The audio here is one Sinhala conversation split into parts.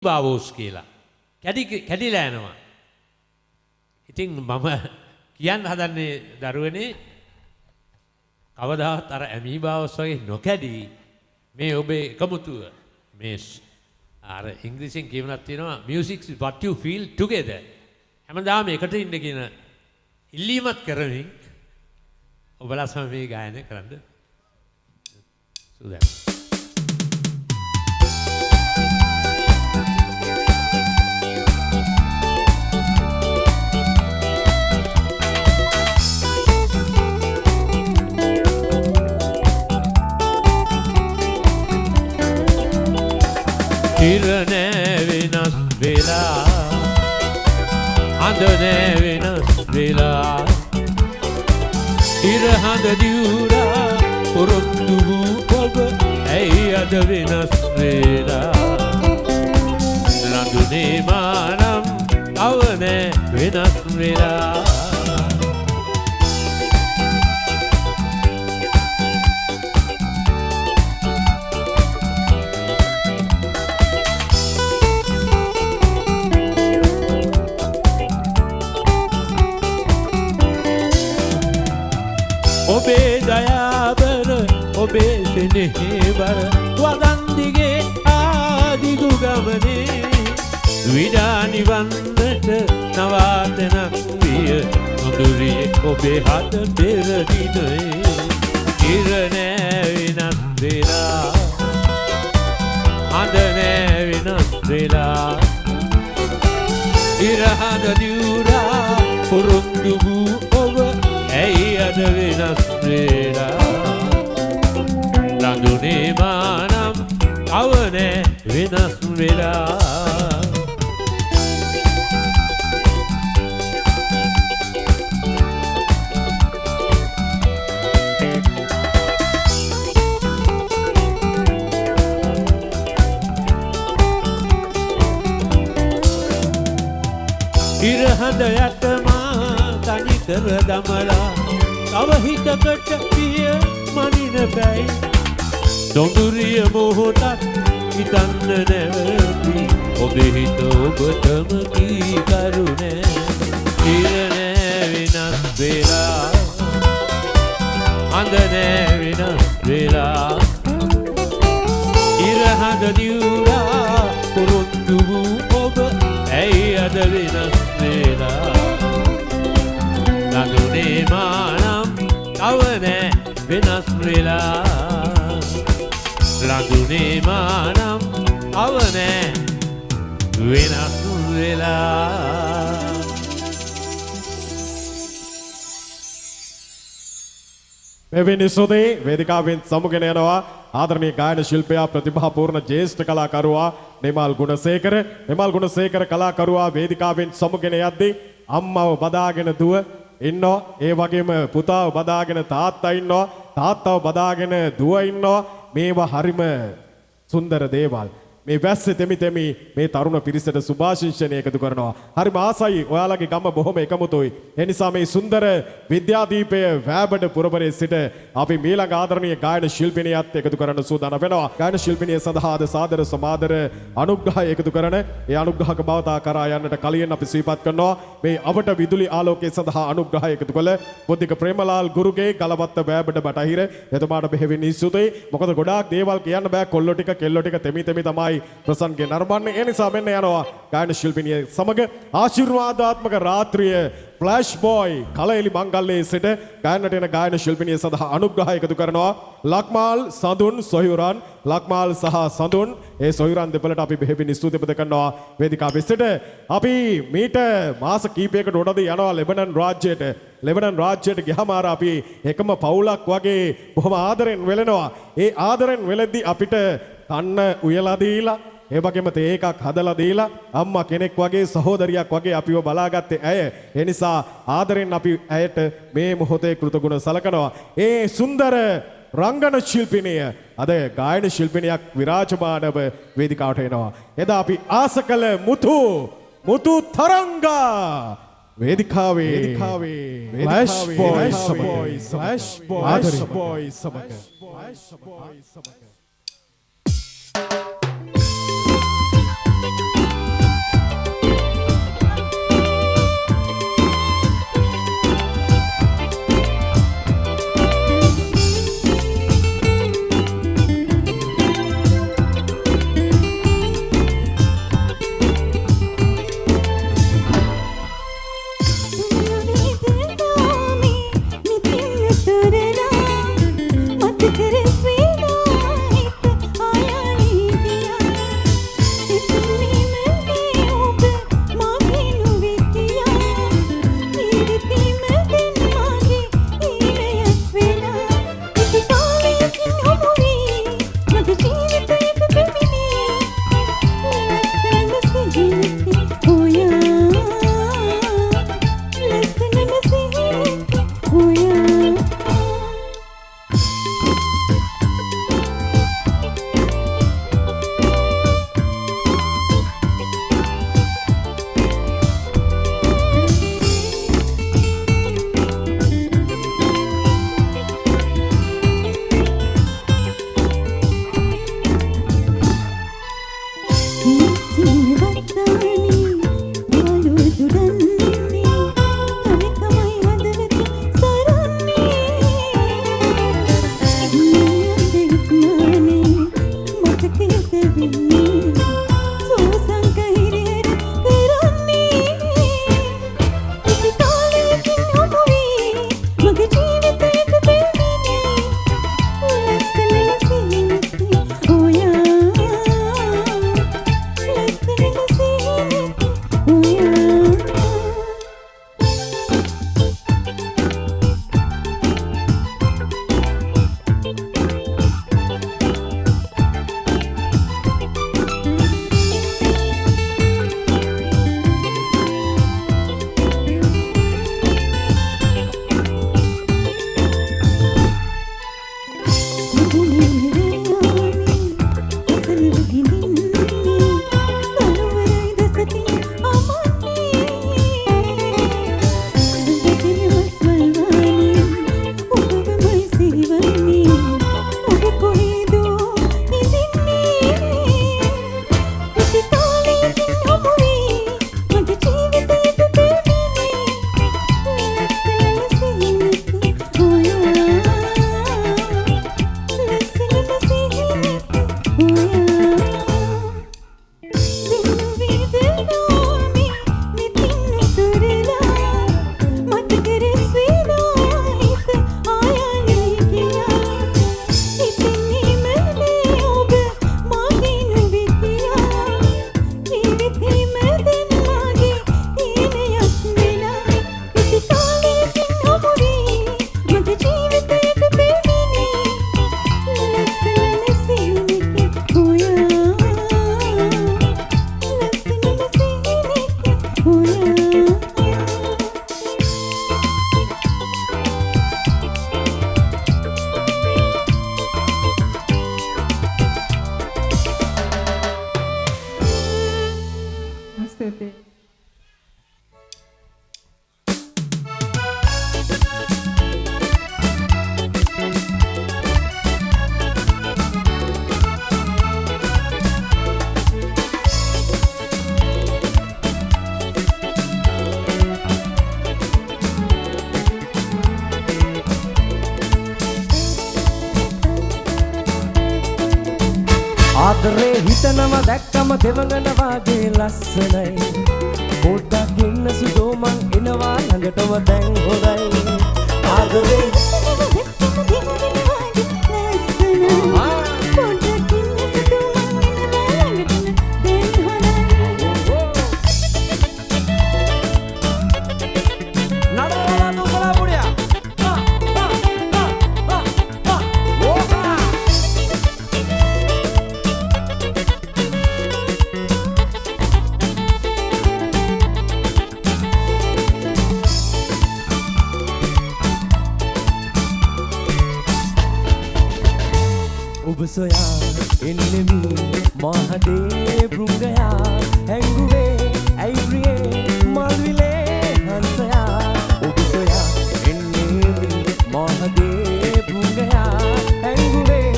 ඇමීබාවෝස් කියලා. කැඩි කැඩිලා යනවා. ඉතින් මම කියන්න හදන්නේ දරුවනේ, කවදාවත් අර ඇමීබාවෝස් වගේ නොකැඩී මේ ඔබේ එකමුතුව, මේ අර ඉංග්‍රීසියෙන් කියවනක් තියෙනවා, "Music is what you feel together." හැමදාම එකට ඉන්න කියන ඉල්ලීමත් කරමින් ඔබලා සමග මේ ගායනය කරන්න සූදානම්. ඉර නෑ වෙනස් වෙලා, හඳ නෑ වෙනස් වෙලා. ඉර හඳ දිවුරා පොරොන්දු වූ ඔබ ඇයි අද වෙනස් වෙලා? ලඳුනේ මා නම් තව නෑ වෙනස් වෙලා. ඔබේ දයාබර, ඔබේ සෙනෙහබර වදන් දිගේ ආදිගු ගමනේ විඩා නිවන්නට නවාතැනක් විය නොදුරිය ඔබේ හද පෙර දිනයේ. ඉර නෑ වෙනස් වෙලා, හඳ නෑ වෙනස් වෙලා. ඉර හඳ දිවුරා පොරොන්දු වූ ඔබ ඇයි අද වෙනස් වෙලා? ලඳුනේ මා නම් තව නෑ වෙනස් වෙලා. ඉර හඳ යට මා තනි කර දමලා තව හිතකට පිය මනින පැයි. දොඳුරිය මොහොතක් හිතන්න නැවති ඔබේ හිත ඔබටම කීකරු නෑ. ඉර නෑ වෙනස් වෙලා, හඳ නෑ වෙනස් වෙලා. ඉර හඳ දිවුරා පොරොන්දු වූ ඔබ ඇයි අද වෙනස් වෙලා? ලඳුනේ මා නම් තව නෑ වෙනස් වෙලා. ලඳුනේ මා නම් තව නෑ වෙනස් වෙලා. මෙවැනි සුදී වේදිකාවෙන් සමුගෙන යනවා ආදරණීය ගායන ශිල්පියා, ප්‍රතිභාපූර්ණ ජ්‍යෙෂ්ඨ කලාකරුවා නිමල් ගුණසේකර. නිමල් ගුණසේකර කලාකරුවා වේදිකාවෙන් සමුගෙන යද්දී අම්මව බදාගෙන දුව ඉන්නවා. ඒ වගේම පුතාව බදාගෙන තාත්තා ඉන්නවා. තාත්තව බදාගෙන දුව ඉන්නවා. මේවා හරිම සුන්දර දේවල්. මේ වැස්සේ තෙමි තෙමි මේ තරුණ පිරිසට සුභාශිංසනය එකතු කරනවා. හරිම ආසයි, ඔයාලගේ ගම බොහොම එකමුතුයි. ඒ නිසා මේ සුන්දර විද්‍යාදීපය වෑබඩ පුරවරයේ සිට අපි මීළඟ ආදරණීය ගායන ශිල්පිනියත් එකතු කරන්න සූදානම් වෙනවා. ගායන ශිල්පිනිය සඳහා අද සාදර සමාදර අනුග්‍රහය එකතු කරන ඒ අනුග්‍රහක භාවතා කරා යන්නට කලින් අපි සිහිපත් කරනවා මේ අවට විදුලි ආලෝකය සඳහා අනුග්‍රහය එකතු කළ බුද්ධික ප්‍රේමලාල් ගුරුගේ, ගලවත්ත, වෑබඩ බටහිර එතුමාට බෙහෙවින් ස්තුතියි. මොකද ගොඩාක් දේවල් කියන්න බෑ. කොල්ලෝ ටික කෙල්ලෝ ටික තෙමි තෙමි තමයි ප්‍රසන්ගේ නරඹන්නේ. ඒ නිසා මෙන්න යනවා ගායන ශිල්පිනිය සමග ආශිර්වාදාත්මක රාත්‍රිය ෆ්ලෑෂ් බොයි කලඑලි මංගල්‍යයේ සිට ගායනට එන ගායන ශිල්පිනිය සඳහා අනුග්‍රහය එකතු කරනවා ලක්මාල් සඳුන් සොහොයුරන්. ලක්මාල් සහ සඳුන්, ඒ සොහොයුරන් දෙපළට අපි බෙහෙවින් ස්තුති පුද කරනවා වේදිකාවේ සිට. අපි මීට මාස කීපයකට උඩදී යනවා ලෙබනන් රාජ්‍යයට. ලෙබනන් රාජ්‍යයට ගියාම අර අපි එකම පවුලක් වගේ බොහොම ආදරෙන් වෙලෙනවා. ඒ ආදරෙන් වෙලෙද්දී අපිට කන්න උයලා දීලා, ඒ වගේම තේ එකක් හදලා දීලා, අම්මා කෙනෙක් වගේ, සහෝදරියක් වගේ අපිව බලාගත්තේ ඇය. ඒ නිසා ආදරෙන් අපි ඇයට මේ මොහොතේ කෘතගුණ සලකනවා. ඒ සුන්දර රංගන ශිල්පිනිය අද ගායන ශිල්පිනියක් විරාජමානව වේදිකාවට එනවා. එදා අපි ආස කළ මුතු මුතු තරංගා වේදිකාවේ ෆ්ලෑෂ් බොයි සමග, ෆ්ලෑෂ් බොයි සමග. දුඩන්නේ තනිකමයි හදවත සරන්නේ නියන්ද ඉක්මනේ මතකය තෙවෙන්නේ සෝසංක හිරිහැර කරන්නේ ඉති කාලයකින් හමු වී මගේ ජීවිතයට පෙමිනේ ලස්සනම සිහිනති ඔයා ලස්සනම සිහිනති ඔයා. ලස්සනම සිහිනක ඔයා ජීවිතයට පෙමිනේ ලස්සනම සිහිනක ඔයා ලස්සනම සිහිනක ඔයා. ස්තුතියි. ආදරේ හිතනවා දැක්කම දෙවඟන වාගේ ලස්සනයි. පොඩ්ඩක් ඉන්න සුදෝ, මං එනවා ළඟටම දැන්. හොඳයි ආදරේ. හිතනවා දැක්කම දෙවඟන වාගේ ලස්සනයි. පොඩ්ඩක් ඉන්න සුදෝ, මං එනවා ළඟටම දැන්. හොඳයි. නඩවලා දුකලා පුඩියා. හා හා හා හා හා ඕකා. ඔබ සොයා එන්නෙමි මහදේ බෘංගයා, හැංගුවේ ඇයි ප්‍රියේ මල්විලේ හංසයා? ඔබ සොයා එන්නෙමි මහදේ බෘංගයා, හැංගුවේ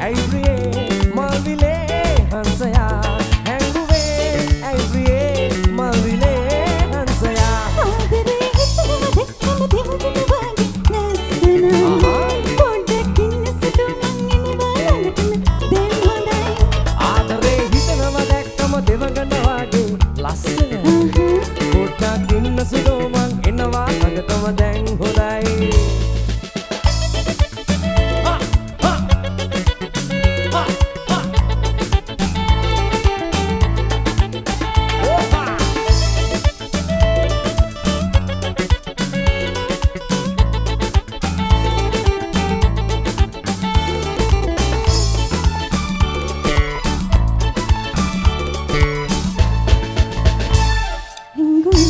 ඇයි ප්‍රියේ මල්විලේ හංසයා? හැංගුවේ ඇයි ප්‍රියේ මල්විලේ හංසයා? ආදරේ හිතනවා දැක්කම දෙවඟන වාගේ ලස්සනයි. පොඩ්ඩක් ඉන්න සුදු, මං එනවා ළඟටම දැන්. හොඳයි. ආදරේ හිතනවා දැක්කම දෙවඟන වාගේ ලස්සනයි. පොඩ්ඩක් ඉන්න සුදෝ, මං එනවා ළඟටම දැන්. හොඳයි. හා හා හා හා ඕපා. හිඟුයි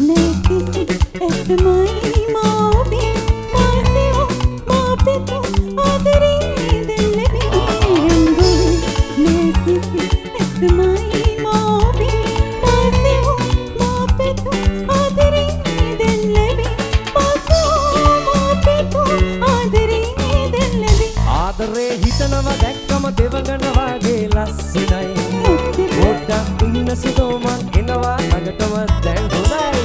නෑ කිසි ඇත්තමයි මාගේ මාසියෝ මාපෙතු ආදරේ දැන් ලැබෙන්නේ. හිඟුයි නෑ කිසි ඇත්තමයි මාගේ මාසියෝ මාපෙතු ආදරේ දැන් ලැබෙන්නේ. මාසියෝ මාපෙතු ආදරේ දැන් ලැබෙන්නේ. ආදරේ හිතනවා දැක්කම දෙවඟන වාගේ ලස්සනයි. පොඩ්ඩක් ඉන්න සුදෝ, මං එනවා ළඟටම දැන්. හොඳයි.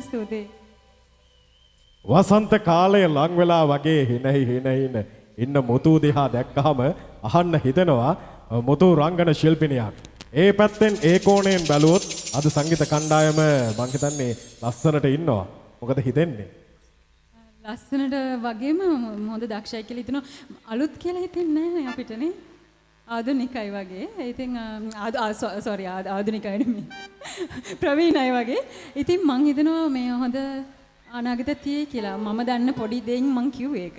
ස්තුතියි. වසන්ත කාලය ලං වෙලා වගේ හිනහි හිනහින ඉන්න මුතු දිහා දැක්කහම අහන්න හිතෙනවා මුතු රංගන ශිල්පිනියක්. ඒ පැත්තෙන් ඒ කෝණයෙන් බැලුවොත් අද සංගීත කණ්ඩායම මං හිතන්නේ ලස්සනට ඉන්නවා. මොකද හිතෙන්නේ? ලස්සනට වගේම හොඳ දක්ෂයි කියලා හිතෙනවා. අලුත් කියලා හිතෙන්නේ නැහැ අපිට නේ. ආධුනිකයි වගේ. ඉතින් සෝරි, ආධුනිකයි නෙමෙයි. ප්‍රවීණයි වගේ. ඉතින් මං හිතනවා මේ හොඳ අනාගතයක් තියෙයි කියලා. මම දන්න පොඩි දෙයින් මං කිව්වේ ඒක.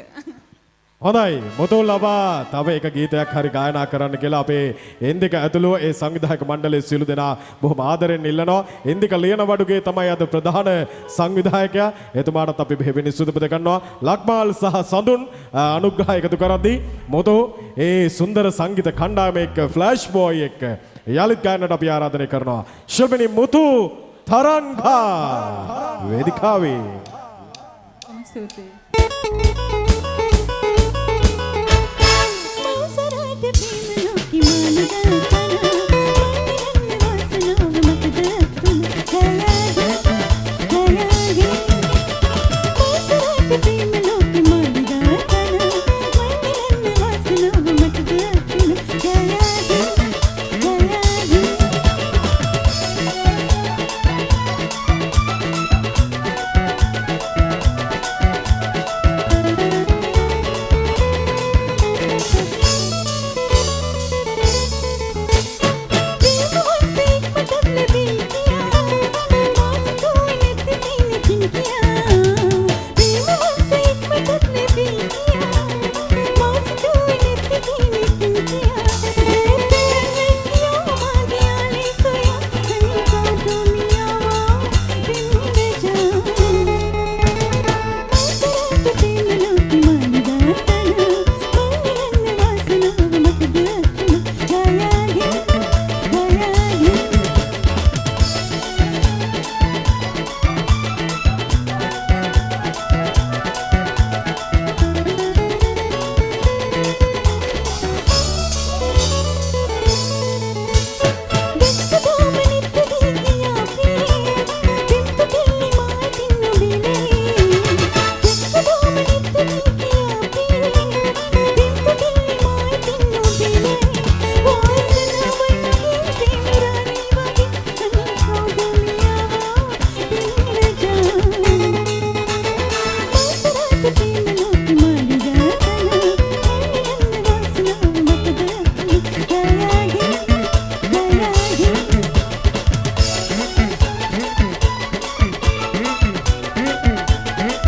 හොඳයි, මුතු ලබා තව එක ගීතයක් හරි ගායනා කරන්න කියලා අපේ ඉන්දික ඇතුළුව ඒ සංවිධායක මණ්ඩලයේ සියලු දෙනා බොහොම ආදරෙන් ඉල්ලනවා. ඉන්දික ලියනවඩුගේ තමයි අද ප්‍රධාන සංවිධායකයා. එතුමාටත් අපි බෙහෙවින් ස්තුති කරනවා. ලක්මාල් සහ සඳුන් අනුග්‍රහය එකතු කරද්දී මුතු ඒ සුන්දර සංගීත කණ්ඩායම එක්ක, ෆ්ලෑෂ් බෝයි එක්ක යලිත් ගායනට අපි ආරාධනය කරනවා. ශිල්පිනී මුතු තරංගා වේදිකාවේ. බොහොම ස්තුතියි. මවසරට ප්‍රේම ලෝකෙ මානදා තන මන්දිරන්න වාසනාව මටද තුන හයාගේ හයාගේ. මවසරට ප්‍රේම ලෝකෙ මානදා තන මන්දිරන්න වාසනාව මටද තුන හයාගේ හයාගේ. ප්‍රේමවන්ත ඉක්මටත් ලැබී ගියා, මාසිකෝ නැති සීනකින් කියා. ප්‍රේමවන්ත ඉක්මටත් ලැබී ගියා, මාසිකෝ නැති සීනකින් කියා. රේතේ කියා මාගේ ආලේ සොයා කනිකා දුනියාවා පින්ද ජා. මවසරට ප්‍රේම ලෝකෙ මානදා තන මන්දිරන්න වාසනාව මටද තුන හයාගේ හයාගේ. දැක්කදාම නිත්‍ය දී කියා ප්‍රියේ, පිම්තු කෙල්ලි මාටින් නොබිලේ. දැක්කදාම නිත්‍ය දී කියා ප්‍රියේ, පිම්තු කෙල්ලි මාටින් නොබිලේ. වාසනාවයි මගේ ප්‍රේම රාණි වගේ අනිකෝ දුනියාවා පින්න ජා. මවසරට ප්‍රේම ලෝකෙ මාලිගා තන මන්දිරන්න වාසනාව මටද තුන හයාගේ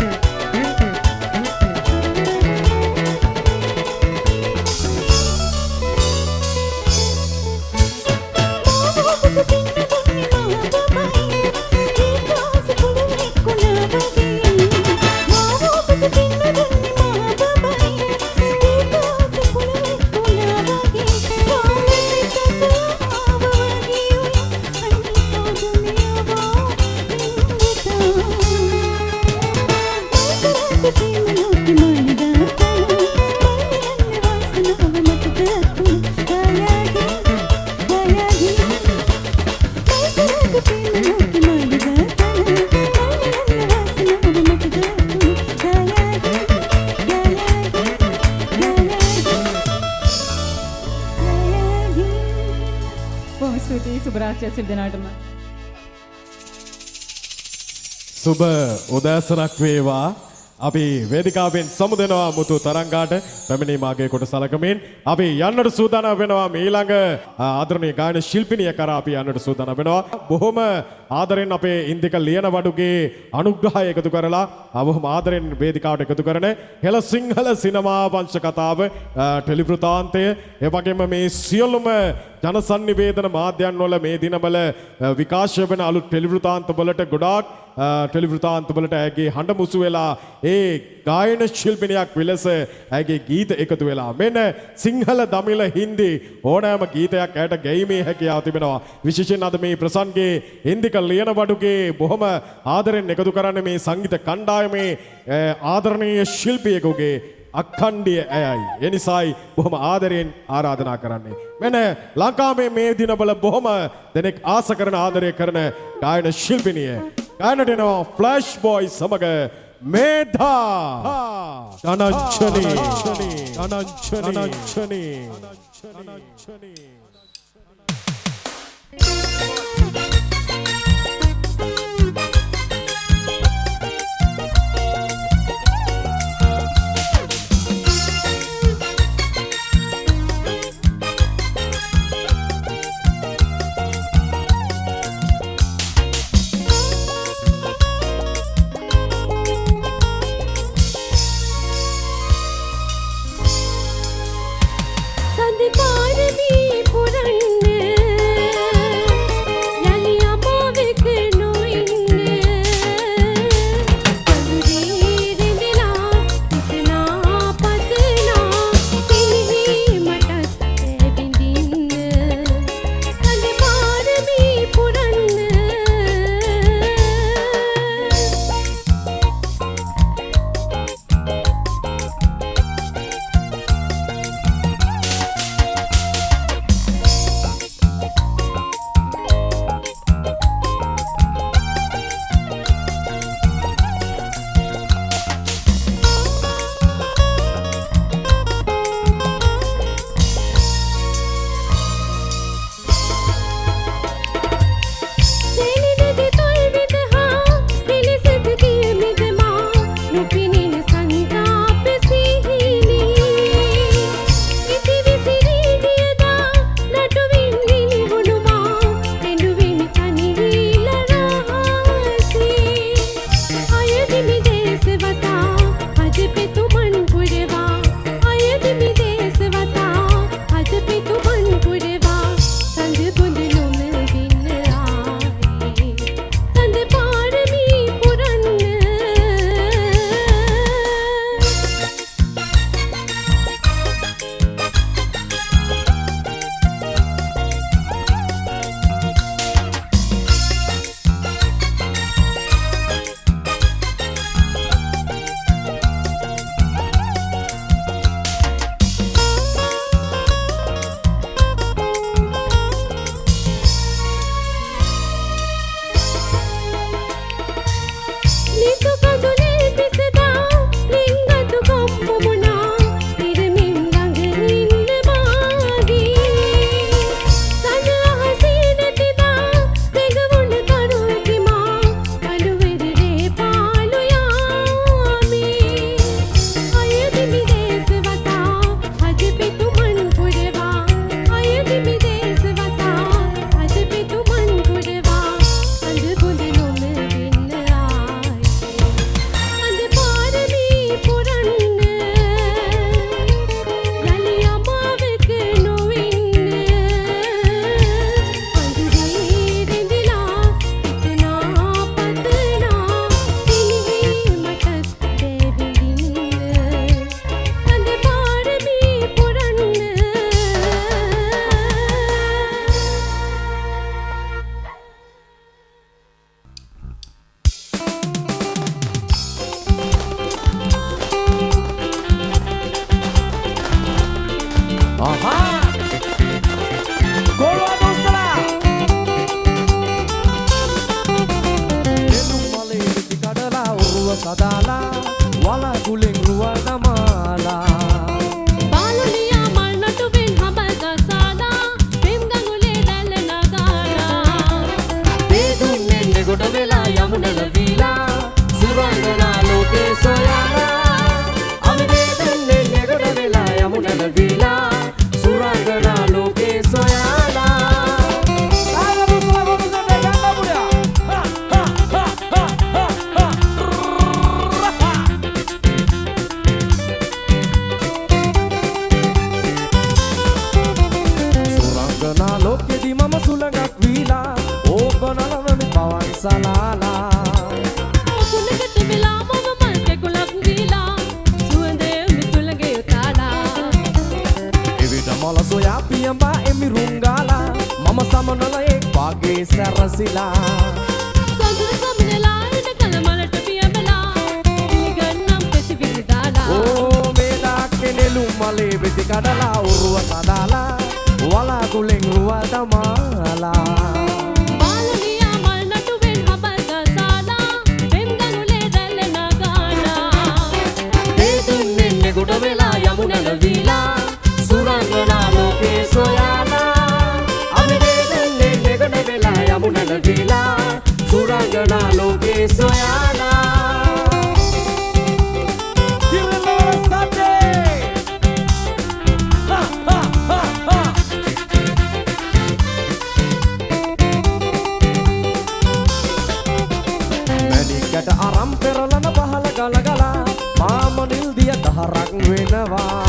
හයාගේ. මාව ඔබට පින්න දුන්නේ මා බබයි, ඒක ආස පොළොවේ කුණා වගේ. මාව ඔබට පින්න දුන්නේ මා බබයි, ඒක ආස පොළොවේ කුණා වගේ. කාලෙ සිත ආව වගේ ඔය අනිකෝ දුනියාවා පින්නතා. මවසරට ප්‍රේම ලෝකෙ මාලිගා තන මන්දිරන්න වාසනාව මටද තුන හයාගේ හයාගේ. මවසරට ප්‍රේම ලෝකෙ මාලිගා තන මන්දිරන්න වාසනාව මටද තුන හයාගේ හයාගේ හයාගේ හයාගේ. බොහොම ස්තුතියි. සුබ රාත්‍රියක් සියලු දෙනාටම. සුබ උදෑසනක් වේවා. අපි වේදිකාවෙන් සමුදෙනවා මුතු තරංගාට පැමිණීම ආගේ කොට සලකමින් අපි යන්නට සූදානම් වෙනවා. මීළඟ ආදරණීය ගායන ශිල්පිනිය කරා අපි යන්නට සූදානම් වෙනවා. බොහොම ආදරෙන් අපේ ඉන්දික ලියනවඩුගේ අනුග්‍රහය එකතු කරලා බොහොම ආදරෙන් වේදිකාවට එකතු කරන හෙළ සිංහල සිනමා වංශ කතාව, ටෙලි වෘතාන්තය, ඒ වගේම මේ සියලුම ජනසන්නිවේදන මාධ්‍යයන් වල මේ දිනවල විකාශය වෙන අලුත් ටෙලි වෘතාන්ත වලට, ගොඩාක් ටෙලි වෘතාන්ත වලට ඇගේ හඬ මුසු වෙලා ඒ ගායන ශිල්පිනියක් විලස ඇගේ ගීත එකතු වෙලා මෙන්න සිංහල, දමිළ, හින්දි ඕනෑම ගීතයක් ඇයට ගැයීමේ හැකියාව තිබෙනවා. විශේෂයෙන් අද මේ ප්‍රසන්ගේ ඉන්දික ලියනවඩුගේ බොහොම ආදරෙන් එකතු කරන්නේ මේ සංගීත කණ්ඩායමේ ආදරණීය ශිල්පියෙකුගේ අක්ඛණ්ඩිය ඇයයි. ඒ නිසායි බොහොම ආදරයෙන් ආරාධනා කරන්නේ. මෙන්න ලංකාවේ මේ දිනවල බොහොම දෙනෙක් ආස කරන, ආදරය කරන ගායන ශිල්පිනිය ගානට එනවා ෆ්ලෑෂ් බොයි සමග මේධා ධනංජනි ධනංජනි ධනංජනි. සඳ පාරමී පුරන්න යලි අමාවක නොඉන්න කඳුරේ රැඳිලා සිතනා පතනා සිනහේ මටත් ඈ විඳින්න සඳ පාරමී පුරන්න. සෙලිනද තොල් විදහා පිලිසද කියමිද මා නොපෙනෙන සංතාප සිහිනේ ඉති විසිරී ගියදා නටුවින් නිලිහුණු මා එඬුවෙමි තනි වීලා රහසේ අයදිමි දේශ වසා අද පෙතුමන් පුරවා අයදිමි දේශ වසා අද පෙතුමන් පුරවා සඳ බොඳ නොම වින්න ආයේ සඳ පාරමී පුරන්න. නිතු කඳුලේ පිසදා ලිංගතු කොම්පුමුණා ඉරමින් ළඟ ඉන්න මාගේ සඳ අහසේ නැතිදා සෙගවුණ තරුවකි මා කළුවෙරේ පාළු යාමේ අයදිමි දේශ වසා අද පෙතුමන් පුරවා අයදිමි දේශ වසා අද පෙතුමන් පුරවා සඳ බොඳ නොම වෙන්න ආයේ අද පාරමී පුරන්න යලි අමාවක නොවෙන්න අඳුරේ රැඳිලා සිතනා පතනා සිනහේ මටත් බෑ විඳින්න අද පාරමී පුරන්න. ආහා කොළවන උස්සලා නෙළුම් මලේ පිටි කඩලා උරුව සදාලා වලගුලෙන් රුව දමාලා බාලුලියා මල් නටුවෙන් හබල් ගසාලා පෙම් ගඟුලේ දැල්ල නගාලා දේදුන් එන්නේ ගොඩ වෙලා යමුනල වීලා සුරංගනා ලෝකේ සොයාලා අපි දේදුන් එන්නේ ගොඩ වෙලා යමුනල වීලා සුරංගනා ලෝකේ සොයාලා. සුරංගනා ලෝකෙදි මම සුළඟක් වීලා ඕක නලවමි පවන් සලාලා කුණකට වෙලා මම මල් කැකුලක් දීලා සුවඳේ මිසුලගේ උතාලා එවිට මල සොයා පියඹා එමි රුංගාලා මම සමනලයෙක් වාගේ සැරසිලා සඳුර සමනලා එන කල මලට පියඹලා පිළිගන්නම් පෙතිවිලි දාලා ඕ මේ දාක්කේ නෙළුම් මලේ වෙති කඩලා උරුව සදාලා වලාකුලෙන් රුව දමාලා බාලුලියා මල් නටුවෙන් හබල් ගසාලා සුරංගනා ලෝකේ සොයාලා. කිරලවර සද්දේ හා හා හා හා. මැණිකට අරම් පෙරලන පහල ගල ගලා මාම නිල් දිය දහරක් වෙනවා.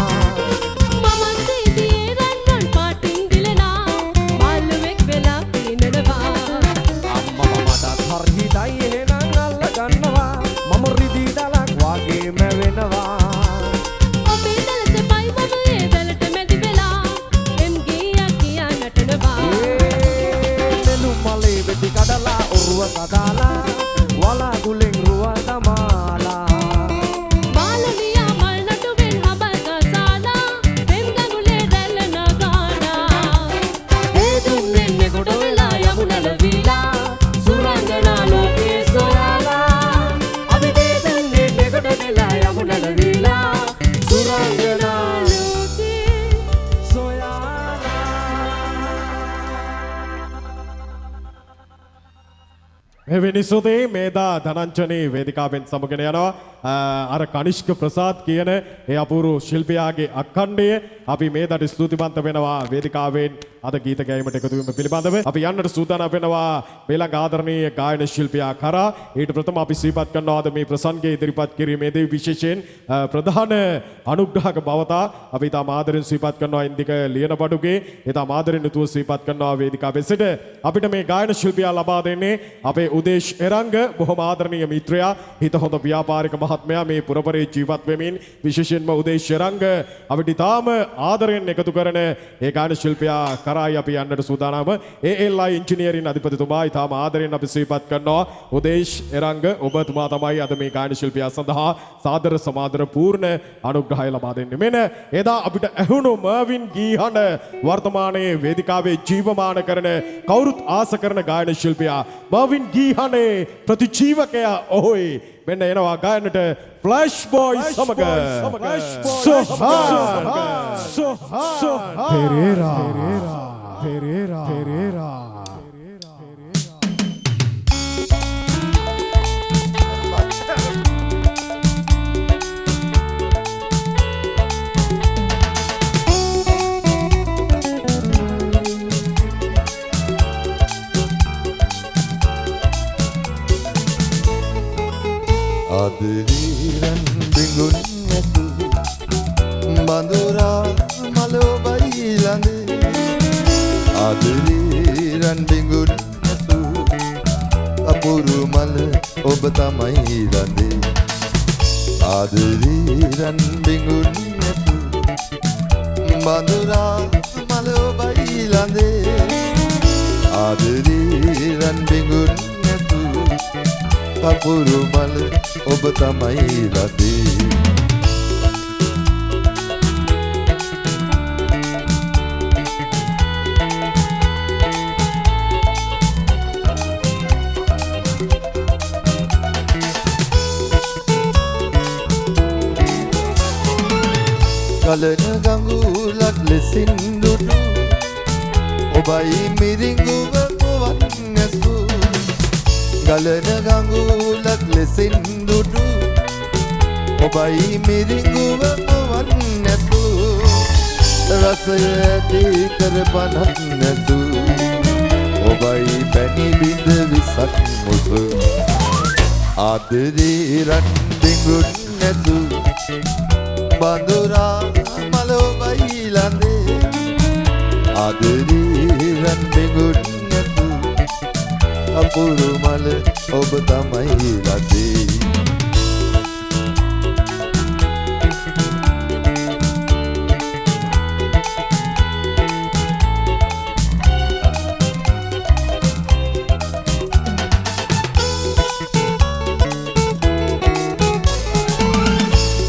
මමත් ඉදියේ රන්වන් පාටින් දිලනා මාළුවෙක් වෙලා පීනනවා. අම්මා මටත් හරි හිතයි එහෙනම් අල්ල ගන්නවා, මම රිදී දලක් වගේම වෙනවා. ඔබේ දල සෙපයි මම ඒ දලට මැදි වෙලා එම් ගීයක් කියා නටනවා. ඒ නෙළුම් මලේ වෙඩි කඩලා ඔරුව සදාලා වලාගුලෙන් රුව දමාලා. මාළුනියා මල් නටුවෙන් හබල් ගසාලා පෙම් ගඟුලේ රැළ නගානා. ඒ දුන්නෙන් කොට වෙලා යමු නැලවිලා සුරංගනා ලෝකේ සොයාලා. අපි දෙදෙන්නේ කොට වෙලා යමු නැලවිලා සුරංගනා ලෝකේ සොයාලා. මෙවැනි සුදී මේදා ධනංජනී වේදිකාවෙන් සමගන යනවා. අර කනිෂ්ක ප්‍රසාද් කියන ඒ අපූර්ව ශිල්පියාගේ අඛණ්ඩය අපි මේදාට ස්තුතිවන්ත වෙනවා වේදිකාවෙන් අද ගීත ගැයීමට එකතු වීම පිළිබඳව. අපි යන්නට සූදානම් වෙනවා මේළඟ ආදරණීය ගායන ශිල්පියා කරා. ඊට ප්‍රථම අපි සිහිපත් කරනවා අද මේ ප්‍රසංගය ඉදිරිපත් කිරීමේදී විශේෂයෙන් ප්‍රධාන අනුග්‍රහක භවතා අපි ඉතාම ආදරෙන් සිහිපත් කරනවා ඉන්දික ලියනබඩුගේ ඉතාම ආදරෙන් යුතුව සිහිපත් කරනවා වේදිකාවේ සිට අපිට මේ ගායන ශිල්පියා ලබා දෙන්නේ අපේ උදේශ් එරංග, බොහොම ආදරණීය මිත්‍රයා, හිත හොඳ ව්‍යාපාරික මහත්මයා, මේ පුරපරේ ජීවත් වෙමින් විශේෂයෙන්ම උදේශ් එරංග අපිට ඉතාම ආදරෙන් එකතු කරන ඒ ගායන ශිල්පියා කරායි අපි යන්නට සූදානම. ALI engineering අධිපතිතුමා ඉතාම ආදරෙන් අපි සිහිපත් කරනවා උදේශ් එරංග ඔබතුමා තමයි අද මේ ගායන ශිල්පියා සඳහා සාදර සමාදර පූර්ණ අනුග්‍රහය ලබා දෙන්නේ. මෙන්න එදා අපිට ඇහුණු මර්වින් ගීහඬ වර්තමානයේ වේදිකාවේ ජීවමාන කරන කවුරුත් ආස කරන ගායන ශිල්පියා මර්වින් ගීහඬේ ප්‍රතිජීවකයා ඔහුයි. මෙන්න එනවා ගායනට ෆ්ලෑෂ් බොයි සමග සොහාන් පෙරේරා පෙරේරා පෙරේරා. ආදරේ බිඟුන් ඇසු බඳුරා මල ඔබයි ළඳේ. ආදරේ රන් බිඟුන් ඇසු අපුරු මල ඔබ තමයි ළඳේ. ආදරේ රන් බිඟුන් ඇසු බඳුරා මල ඔබයි ළඳේ. ආදරේ රන් බිඟුන් ඇසු අපුරු මල ඔබ තමයි ලදේ. ගලන ගඟුලක් ලෙසින් දුටු ඔබයි මිරිඟුව පුවන් ඇසූ. ගලන ගඟුලක් ලෙසින් දුටු ඔබයි මිරිඟුව පුවන් ඇසූ. රසය ඇති කර පනක් නැසූ ඔබයි පැණි බිඳ විසක් මුසු. ආදරේ රන් බිඟුන් නැසූ බඳුරා මල ඔබයි ළඳේ. ආදරේ රන් බිඟුන් නැසූ අපුරු මල ඔබ තමයි ලදේ.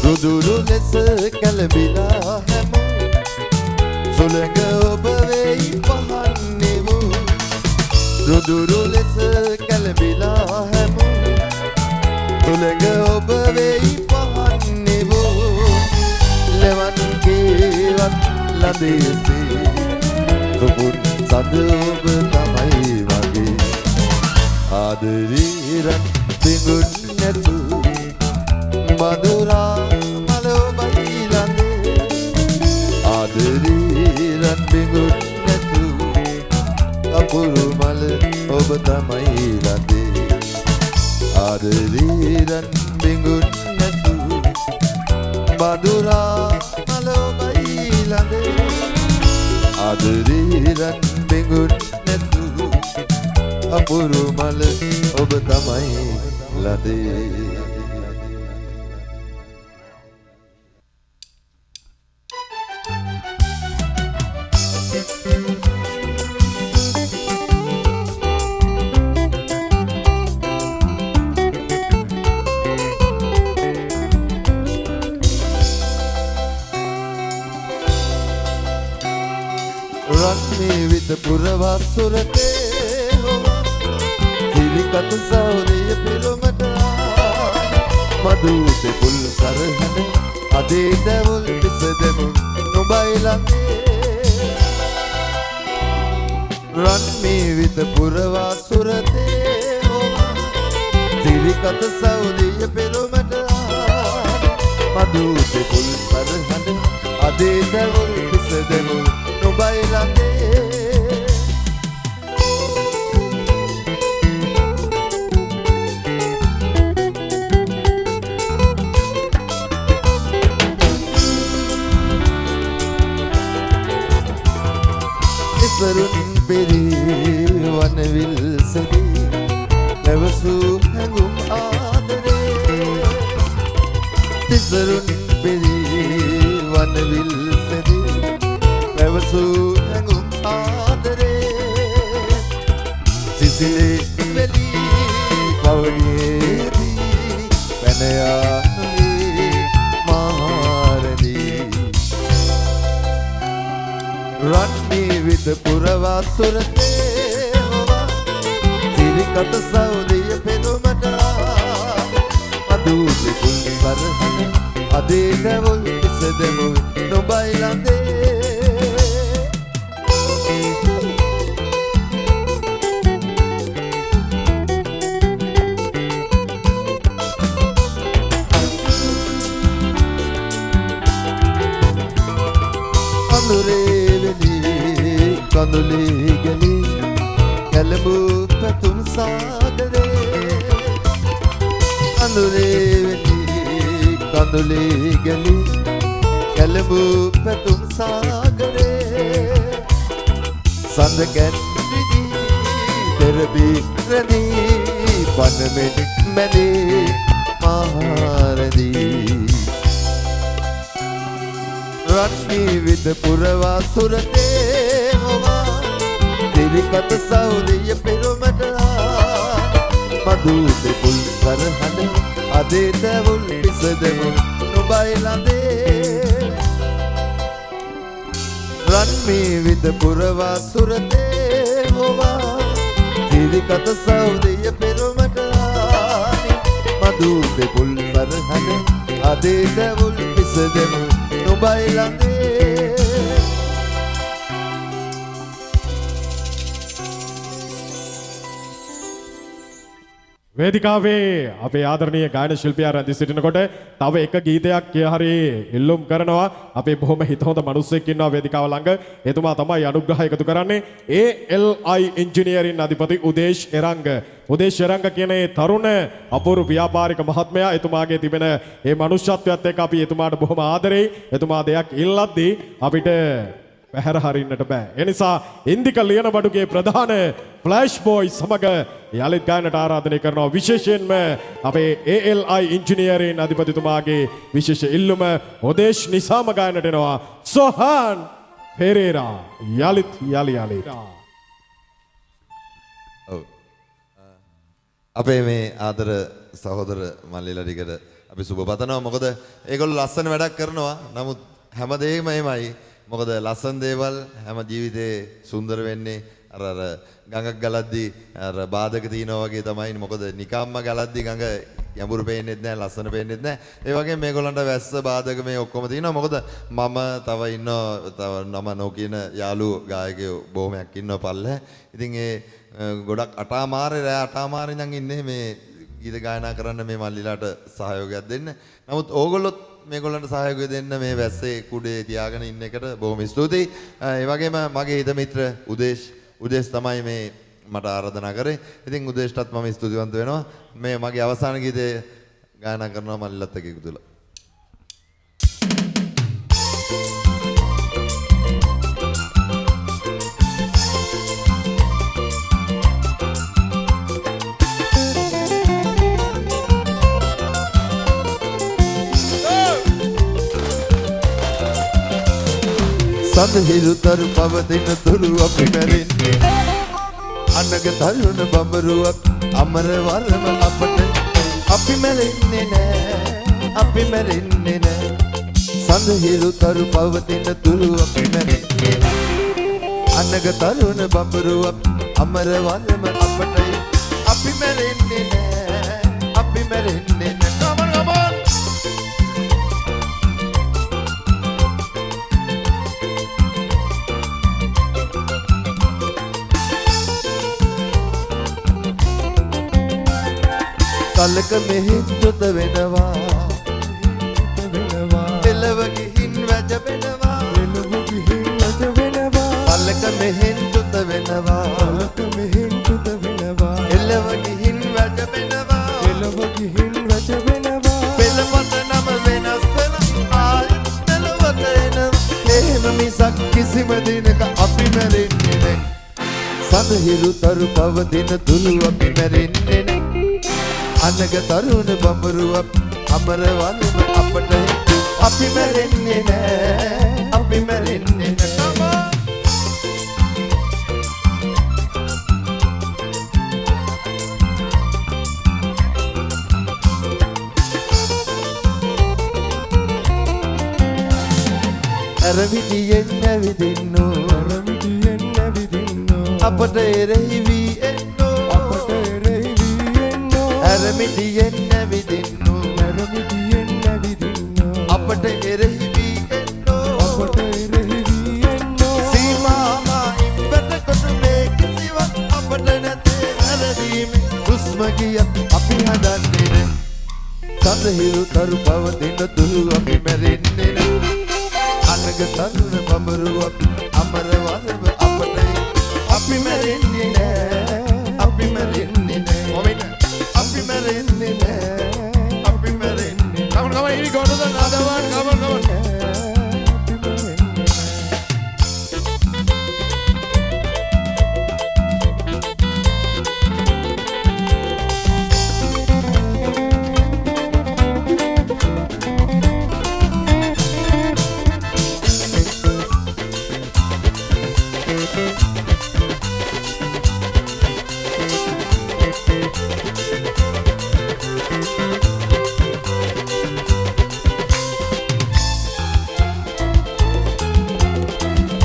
රුදුරු ලෙස කැළඹිලා හැම සුළඟ ඔබ වෙයි පහන්නෙමු. රුදුරු ලෙස කැළඹිලා හැම සුළඟ ඔබ වෙයි පහන්නෙමු. ලෙවන් කේවත් ලඳේසේ සුපුන් සඳ ඔබ තමයි මගේ. ආදරේ රන් බිඟුන් නැසූ බඳුරා මල ඔබයි ලඳේ. ආදරේ රන් බිඟුන් නැසූ කපුරු මල ඔබ තමයි ලඳේ. ආදරේ රන් බිඟුන් නැසූ බඳුරා මල ඔබයි ලඳේ. ආදරේ රන් බිඟුන් නැසූ කපුරු මල ඔබ තමයි ලඳේ. රන් මේ විත පුරවා සුරතේ හොවා සිරිකත සෞරිය පෙරුමට මధు දෙපුල් සරහන අදේ දැවුල් පිසදෙමු නුඹයි ළඟේ. රන් මේ විත පුරවා සුරතේ හොවා සිරිකත සෞරිය පෙරුමට මధు දෙපුල් සරහන අදේ දැවුල් පිසදෙමු නුඹයි ළඟේ. ඉසරුන් පෙරී වනවිල්සදී නැවසූ හැඟුම් ආදරේ. තිසරුන් පෙරී වනවිල්සදී නැවසූ හැඟුම් ආදරේ. සිසිලේ වෙලී පවණියේදී පැන යානුවේ මාරදී. රන් මේ විත පුරවා සුරතේ හොවා සිරිකත සෞදිය පෙරුමට මధు දෙපුල් සරහන අදේ දැවුල් පිසදෙමු නුඹයි ළඟේ. අඳුරේ වෙලී කඳුලේ ගැලී කැළඹූ පැතුම් සාගරේ. අඳුරේ වෙලී කඳුලේ ගැලී කැළඹූ පැතුම් සාගරේ. සඳකැන් රිදී තෙරපි රැඳී පනමෙන් මැදී මහරදී. රන් මේ විද පුරවා සුරතේ හොවා සිරිකත සෞදිය පෙරුමට මధు දෙපුල් සරහන අදේ දැවුල් පිසදෙමු නුඹයි ළඟේ. රන් මේ විද පුරවා සුරතේ හොවා සිරිකත සෞදිය පෙරුමට මధు දෙපුල් සරහන අදේ දැවුල් පිසදෙමු නුඹයි ළඟේ. වේදිකාවේ අපේ ආදරණීය ගායන ශිල්පියා රැඳී සිටිනකොට තව එක ගීතයක් කිය හරි ඉල්ලුම් කරනවා. අපේ බොහොම හිත හොඳ මිනිස්සෙක් ඉන්නවා වේදිකාව ළඟ. එතුමා තමයි අනුග්‍රහය එකතු කරන්නේ. ALI engineering අධිපති උදේශ් එරංග. උදේශ් එරංග කියන ඒ තරුණ අපූර්ව ව්‍යාපාරික මහත්මයා, එතුමාගේ තිබෙන ඒ මනුෂ්‍යත්වයත් එක්ක අපි එතුමාට බොහොම ආදරෙයි. එතුමා දෙයක් ඉල්ලද්දී අපිට පැහැර හරින්නට බෑ. ඒ නිසා ඉන්දික ලියනබඩුගේ ප්‍රධාන ෆ්ලෑෂ් බෝයි සමග යළිත් ගායනට ආරාධනය කරනවා. විශේෂයෙන්ම අපේ ALI engineering අධිපතිතුමාගේ විශේෂ ඉල්ලුම උදේශ් නිසාම ගායනට එනවා සොහාන් පෙරේරා යළිත් යලි යලි. ඔව්. අපේ මේ ආදර සහෝදර මල්ලිලා ටිකට අපි සුබ පතනවා. මොකද ඒගොල්ලෝ ලස්සන වැඩක් කරනවා. නමුත් හැමදේම එහෙමයි. මොකද ලස්සන දේවල් හැම ජීවිතේ සුන්දර වෙන්නේ අර අර ගඟක් ගලද්දි අර බාධක තියෙනවා වගේ තමයි. මොකද නිකම්ම ගලද්දි ගඟ ගැඹුරු පේන්නෙත් නෑ, ලස්සන පේන්නෙත් නෑ. ඒ වගේම මේගොල්ලන්ට වැස්ස බාධක මේ ඔක්කොම තියෙනවා. මොකද මම තව ඉන්නවා, තව නම නොකියන යාළුවෝ ගායකයෝ බොහොමයක් ඉන්නවා පල්ලෙහා. ඉතින් ඒ ගොඩක් අටාමාරේ රෑ අටාමාරේ ඉඳන් ඉන්නේ මේ ගීත ගායනා කරන්න මේ මල්ලිලාට සහයෝගයක් දෙන්න. නමුත් ඕගොල්ලොත් මේගොල්ලන්ට සහයෝගය දෙන්න මේ වැස්සේ කුඩේ තියාගෙන ඉන්න එකට බොහොම ස්තුතියි. ඒ වගේම මගේ හිත මිත්‍ර උදේශ් උදේශ් තමයි මේ මට ආරාධනා කරේ. ඉතින් උදේෂ්ටත් මම ස්තුතිවන්ත වෙනවා. මේ මගේ අවසාන ගීතය ගායනා කරනවා මල්ලිලත් එක්ක එකතු වෙලා. සඳහිරු තරු පවතින තුරු අපි මැරෙන්නේ අනග තරුණ බඹරුවක් අමර වරම අපට අපි මැරෙන්නේ නෑ අපි මැරෙන්නේ නෑ සඳහිරු තරු පවතින තුරු අපි මැරෙන්නේ අනග තරුණ බඹරුවක් අමර වරම අපට අපි මැරෙන්නේ නෑ අපි මැරෙන්නේ නෑ. Come on, come on. කලක මෙහෙන් චුත වෙනවා එළව ගිහින් වැජබෙනවා එළව ගිහින් වැජබෙනවා කලක මෙහෙන් චුත වෙනවා කලක මෙහෙන් චුත වෙනවා එළව ගිහින් වැජබෙනවා එළව ගිහින් වැජබෙනවා පෙළපත නම වෙනස් වෙලා ආයෙත් මෙලොවට එනවා එහෙම මිසක් කිසිම දිනක අපි මැරෙන්නේ නෑ සඳහිරු තරු පවතින තුරු අපි මැරෙන්නේ නෑ අනග තරුණ බඹරුවක් අමර වරම අපට අපි මැරෙන්නේ නෑ අපි මැරෙන්නේ නෑ. Come on. ඇරමිටියෙන් ඇවිදින්නෝ ඇරමිටියෙන් ඇවිදින්නෝ අපට එරෙහි වී එන්නෝ අපට එරෙහි වී එන්නෝ ඇරමිටියෙන් ඇවිදින්නෝ ඇරමිටියෙන් ඇවිදින්නෝ අපට එරෙහි වී එන්නෝ අපට එරෙහි වී එන්නෝ සීමාමා ඉම්බට කොට මේ කිසිවක් අපට නැතේ වැරදීමේ හුස්ම ගියත් අපි හදන්නේ නෑ සඳහිරු තරු පවතින තුරු අපි මැරෙන්නේ නෑ අනග තරුණ බඹරුවක් අමර වරම අපට අපි මැරෙන්නේ නෑ අපි මැරෙන්නේ නෑ මොමින් අපි මැරෙන්නේ නෑ අපි මැරෙන්නේ. Come on, come on, here we go to the another one. Come on, come on. අපි මැරෙන්නේ නෑ.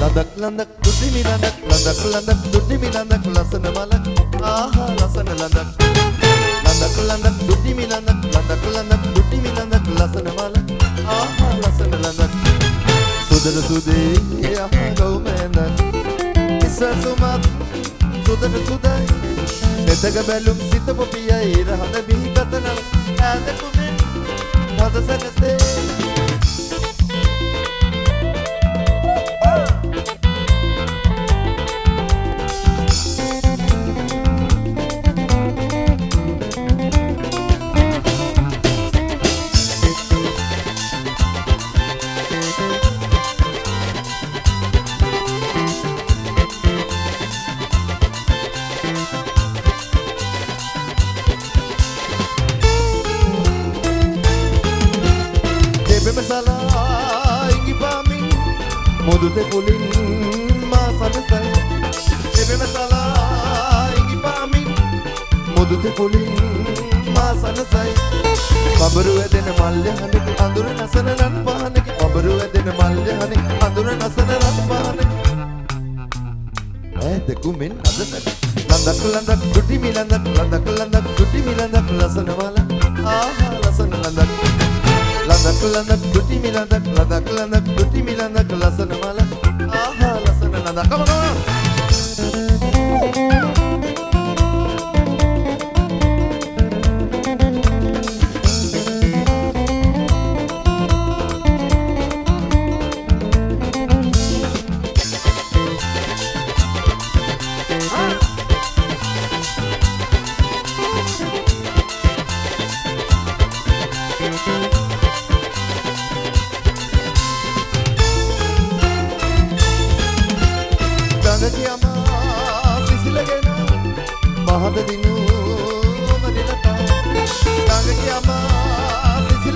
ලඳක් ලඳක් දුටිමි ලඳක් ලඳක් ලඳක් දුටිමි ලඳක් ලසන මලක් ආහා ලසන ලඳක් ලඳක් ලඳක් දුටිමි ලඳක් ලඳක් ලඳක් දුටිමි ලඳක් ලසන මලක් ආහා ලසන ලඳක් සුදර සුදේ ආහා ගෞමෙන්දක් ඉසසුමත් සුදර සුදයි නෙතක බැලුම් සිත පොපියයි රහන බිහි කතන ඈත කුමෙන් හද සැනසේ දෙබෙම සලා ඉඟි පාමින් මුදුතේ පුලින් මා සනසයි දෙබෙම සලා ඉඟි පාමින් මුදුතේ පුලින් මා සනසයි බබරු වැදෙන මල්යහනෙක් අඳුර නසන රන් පහනක බබරු වැදෙන මල්යහනෙක් අඳුර නසන රන් පහනක ඈත කුමෙන් අද සැන ලඳක් ලඳක් දුටිමි ලඳක් ලඳක් ලඳක් දුටිමි ලඳක් ලසන වල ආහා ලසන ලඳක් ලඳක් ලඳක් දුටිමි ලඳක් ලඳක් ලඳක් දුටිමි ලඳක් ලසන මල ආහා ලසන ලඳක්. Come on, come on.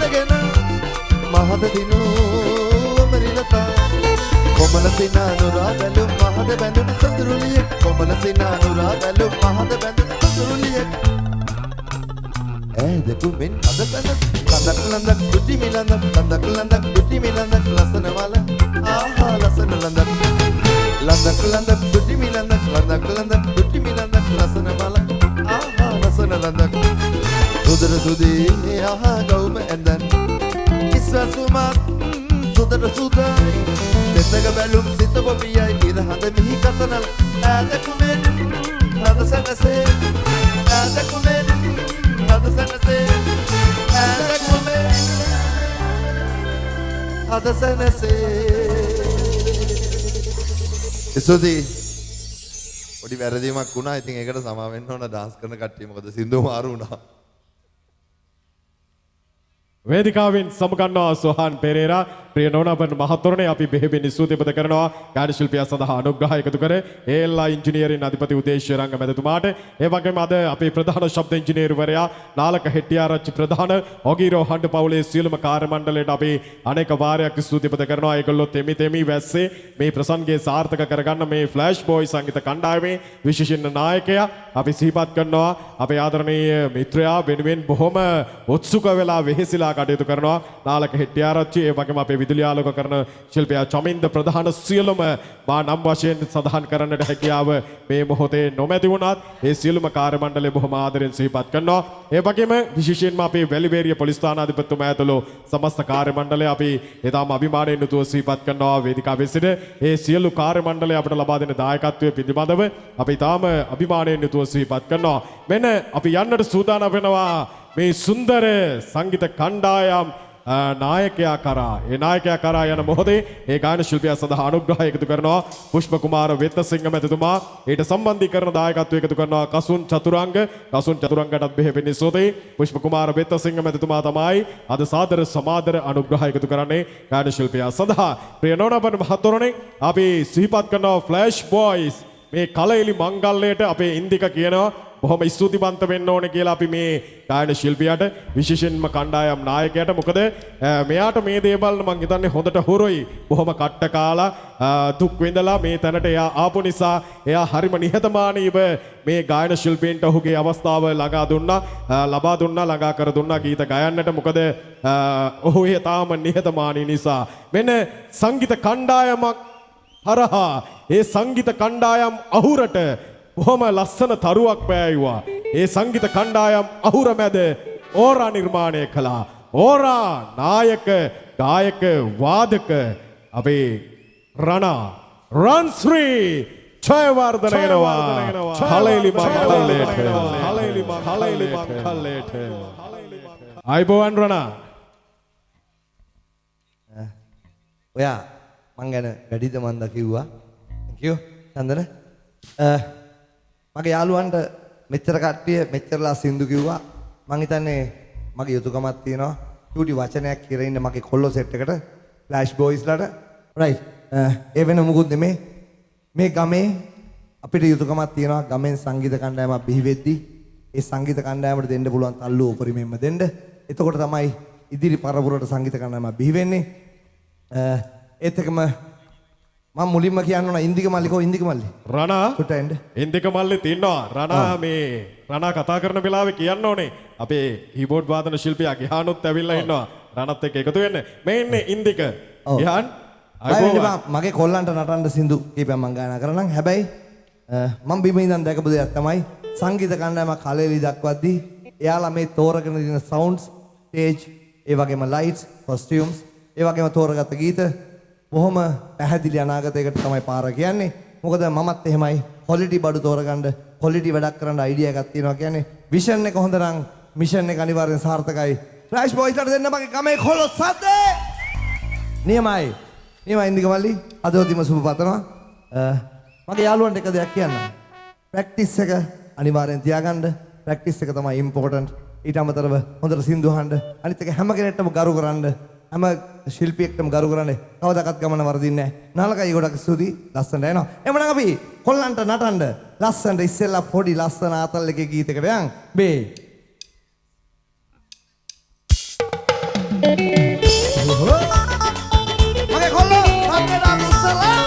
අල්ලගෙන මහද දිනූ අමරිලතා කොමල සිනා නුරා බැලුම් මහද බැඳුණු සතුරුලියෙක් කොමල සිනා නුරා බැලුම් මහද බැඳුණු සතුරුලියෙක් ඈ දෙකුමෙන් අද පැන ලඳක් ලඳක් දුටි මිලඳක් ලඳක් ලඳක් දුටි මිලඳක් ලසන වල ආහා ලසන ලඳක් ලඳක් ලඳක් දුටි මිලඳක් ලඳක් ලඳක් දුටි මිලඳක් ලසන වල ආහා ලසන ලඳක් සුදර සුදී ආහා ගෞම ඇඳන් ඉස්වසුමත් සුදර සුදයි දෙතක බැලුම් සිත බොබියයි ඉර හඳ මිහි කතනල් ඈ දෙකුමෙන් හද සැනසේ ඈ දෙකුමෙන් හද සැනසේ ඈ දෙකුමෙන් හද සැනසේ. ස්තුතියි. පොඩි වැරදීමක් වුණා. ඉතින් ඒකට සමා වෙන්න ඕන ඩාන්ස් කරන කට්ටිය. මොකද සින්දුව මාරු වුණා. වේදිකාවෙන් සමුගන්නවා සොහාන් පෙරේරා. ප්‍රිය නෝනාපන් මහත්වරුනි, අපි බෙහෙවින් ස්තුති කරනවා ගායන ශිල්පියා සඳහා අනුග්‍රහය එකතු කර ඒඑල්ආ ඉංජිනේරින් අධිපති උදේශ රංග මැතිතුමාට, ඒ වගේම අද අපේ ප්‍රධාන ශබ්ද ඉංජිනේරුවරයා නාලක හෙට්ටිආරච්චි ප්‍රධාන ඔගීරෝ හඬ පවුලේ සියලුම කාර්ය මණ්ඩලයට අපි අනේක වාරයක් ස්තුති කරනවා. ඒගොල්ලෝ තෙමි තෙමි වැස්සේ මේ ප්‍රසංගය සාර්ථක කරගන්න මේ ෆ්ලෑෂ් බෝයි සංගීත කණ්ඩායමේ විශේෂින්න නායකයා අපි සිහිපත් කරනවා. අපේ ආදරණීය මිත්‍රයා වෙනුවෙන් බොහොම උත්සුක වෙලා වෙහෙසිලා කටයුතු කරනවා නාලක හෙට්ටිආරච්චි. ඒ වගේම අපේ විදුලි ආලෝක කරන ශිල්පියා චමින්ද ප්‍රධාන සියලුම මා නම් වශයෙන් සඳහන් කරන්නට හැකියාව මේ මොහොතේ නොමැති වුණත් ඒ සියලුම කාර්ය මණ්ඩලය බොහොම ආදරෙන් සිහිපත් කරනවා. ඒ වගේම විශේෂයෙන්ම අපේ වැලිවේරිය පොලිස් ස්ථානාධිපතිතුමා ඇතුළු සමස්ත කාර්ය මණ්ඩලය අපි ඉතාම අභිමානයෙන් යුතුව සිහිපත් කරනවා වේදිකාවේ සිට. ඒ සියලු කාර්ය මණ්ඩලය අපට ලබා දෙන දායකත්වය පිළිබඳව අපි ඉතාම අභිමානයෙන් යුතුව සිහිපත් කරනවා. මෙන්න අපි යන්නට සූදානම් වෙනවා මේ සුන්දර සංගීත කණ්ඩායම් නායකයා කරා. ඒ නායකයා කරා යන මොහොතේ ඒ ගායන ශිල්පියා සඳහා අනුග්‍රහය එකතු කරනවා පුෂ්ප කුමාර වෙත්තසිංහ මැතිතුමා. ඊට සම්බන්ධීකරණ දායකත්වය එකතු කරනවා කසුන් චතුරංග. කසුන් චතුරංගටත් බෙහෙවින් ස්තුතියි. පුෂ්ප කුමාර වෙත්තසිංහ මැතිතුමා තමයි අද සාදර සමාදර අනුග්‍රහය එකතු කරන්නේ ගායන ශිල්පියා සඳහා. ප්‍රිය නෝනාපන් මහත්වරුනි, අපි සිහිපත් කරනවා ෆ්ලෑෂ් බොයිස් මේ කලඑලි මංගල්‍යයට අපේ ඉන්දික කියනවා බොහොම ස්තුතිවන්ත වෙන්න ඕනේ කියලා අපි මේ ගායන ශිල්පියාට, විශේෂයෙන්ම කණ්ඩායම් නායකයාට. මොකද මෙයාට මේ දේවල් මං හිතන්නේ හොඳට හුරුයි. බොහොම කට්ට කාලා දුක් විඳලා මේ තැනට එයා ආපු නිසා එයා හරිම නිහතමානීව මේ ගායන ශිල්පීන්ට ඔහුගේ අවස්ථාව ළඟා දුන්නා, ලබා දුන්නා, ළඟා කර දුන්නා ගීත ගයන්නට. මොකද ඔහු එය තාම නිහතමානී නිසා. මෙන්න සංගීත කණ්ඩායමක් හරහා ඒ සංගීත කණ්ඩායම් අහුරට බොහොම ලස්සන තරුවක් පෑයුවා. ඒ සංගීත කණ්ඩායම් අහුර මැද ඕරා නිර්මාණය කළා. ඕරා නායක ගායක වාදක අපේ රණා රන්ශ්‍රී ජයවර්ධන එනවා කලඑලි මංගල්‍යයට. කලඑලි කලඑලි මංගල්‍යයට. ආයුබෝවන් රණා. ඔයා මං ගැන වැඩිද මන්ද කිව්වා. Thank you Chandana. මගේ යාළුවන්ට මෙච්චර කට්ටිය මෙච්චරලා සින්දු කිව්වා. මං හිතන්නේ මගේ යුතුයකමක් තියෙනවා. චූටි වචනයක් කියලා ඉන්න මගේ කොල්ලෝ සෙට් එකට, ෆ්ලෑෂ් බොයිස්ලාට. රයිට්. ඒ වෙන මොකුත් නෙමේ. මේ ගමේ අපිට යුතුයකමක් තියෙනවා. ගමෙන් සංගීත කණ්ඩායමක් බිහි වෙද්දී ඒ සංගීත කණ්ඩායමට දෙන්න පුළුවන් තල්ලුව උපරිමයෙන්ම දෙන්න. එතකොට තමයි ඉදිරි පරපුරට සංගීත කණ්ඩායමක් බිහි වෙන්නේ. ඒත් එක්කම මම මුලින්ම කියන්න ඕන ඉන්දික මල්ලි කෝ ඉන්දික මල්ලි. රණා චුට්ට එන්න. ඉන්දික මල්ලිත් ඉන්නවා. රණා මේ රණා කතා කරන වෙලාවේ කියන්න ඕනේ අපේ කීබෝඩ් වාදන ශිල්පියා ගිහානුත් ඇවිල්ලා ඉන්නවා. රණත් එක්ක එකතු වෙන්න. මේ ඉන්නේ ඉන්දික. ගිහාන් බය වෙන්න එපා. මගේ කොල්ලන්ට නටන්න සින්දු කීපයක් මං ගායනා කරන්නම්. හැබැයි මං බිම ඉඳන් දැකපු දෙයක් තමයි සංගීත කණ්ඩායමක් කලඑලි දක්වද්දී එයාලා මේ තෝරගෙන තියෙන සවුන්ඩ්ස්, ස්ටේජ්, ඒ වගේම ලයිට්ස්, කොස්ටියුම්ස්, ඒ වගේම තෝරගත්ත ගීත බොහොම පැහැදිලි අනාගතයකට තමයි පාර කියන්නේ. මොකද මමත් එහෙමයි ක්වොලිටි බඩු තෝරගන්න, ක්වොලිටි වැඩක් කරන්න අයිඩියා එකක් තියෙනවා කියන්නේ විෂන් එක හොඳ නම් මිෂන් එක අනිවාර්යෙන් සාර්ථකයි. ෆ්ලෑෂ් බොයිස්ලාට දෙන්න මගේ ගමේ කොළො සද්දේ. නියමයි. නියමයි ඉන්දික මල්ලි. අදවතිම සුබ පතනවා. මගේ යාළුවන්ට එක දෙයක් කියන්න. ප්‍රැක්ටිස් එක අනිවාර්යෙන් තියාගන්න. ප්‍රැක්ටිස් එක තමයි ඉම්පෝටන්ට්. ඊට අමතරව හොඳට සින්දු අහන්න. අනිත් එක හැම කෙනෙක්ටම ගරු කරන්න. හැම ශිල්පියෙක්ටම ගරු කරන්න. කවදාකවත් ගමන වරදින්නේ නැහැ. නාලකයි ගොඩක් ස්තුතියි. ලස්සනට එනවා. එහෙමනම් අපි කොල්ලන්ට නටන්න ලස්සනට ඉස්සෙල්ලා පොඩි ලස්සන ආතල් එකේ ගීතයකට යන්. බේ. මගේ කොල්ලෝ සම්මේලා උස්සලා.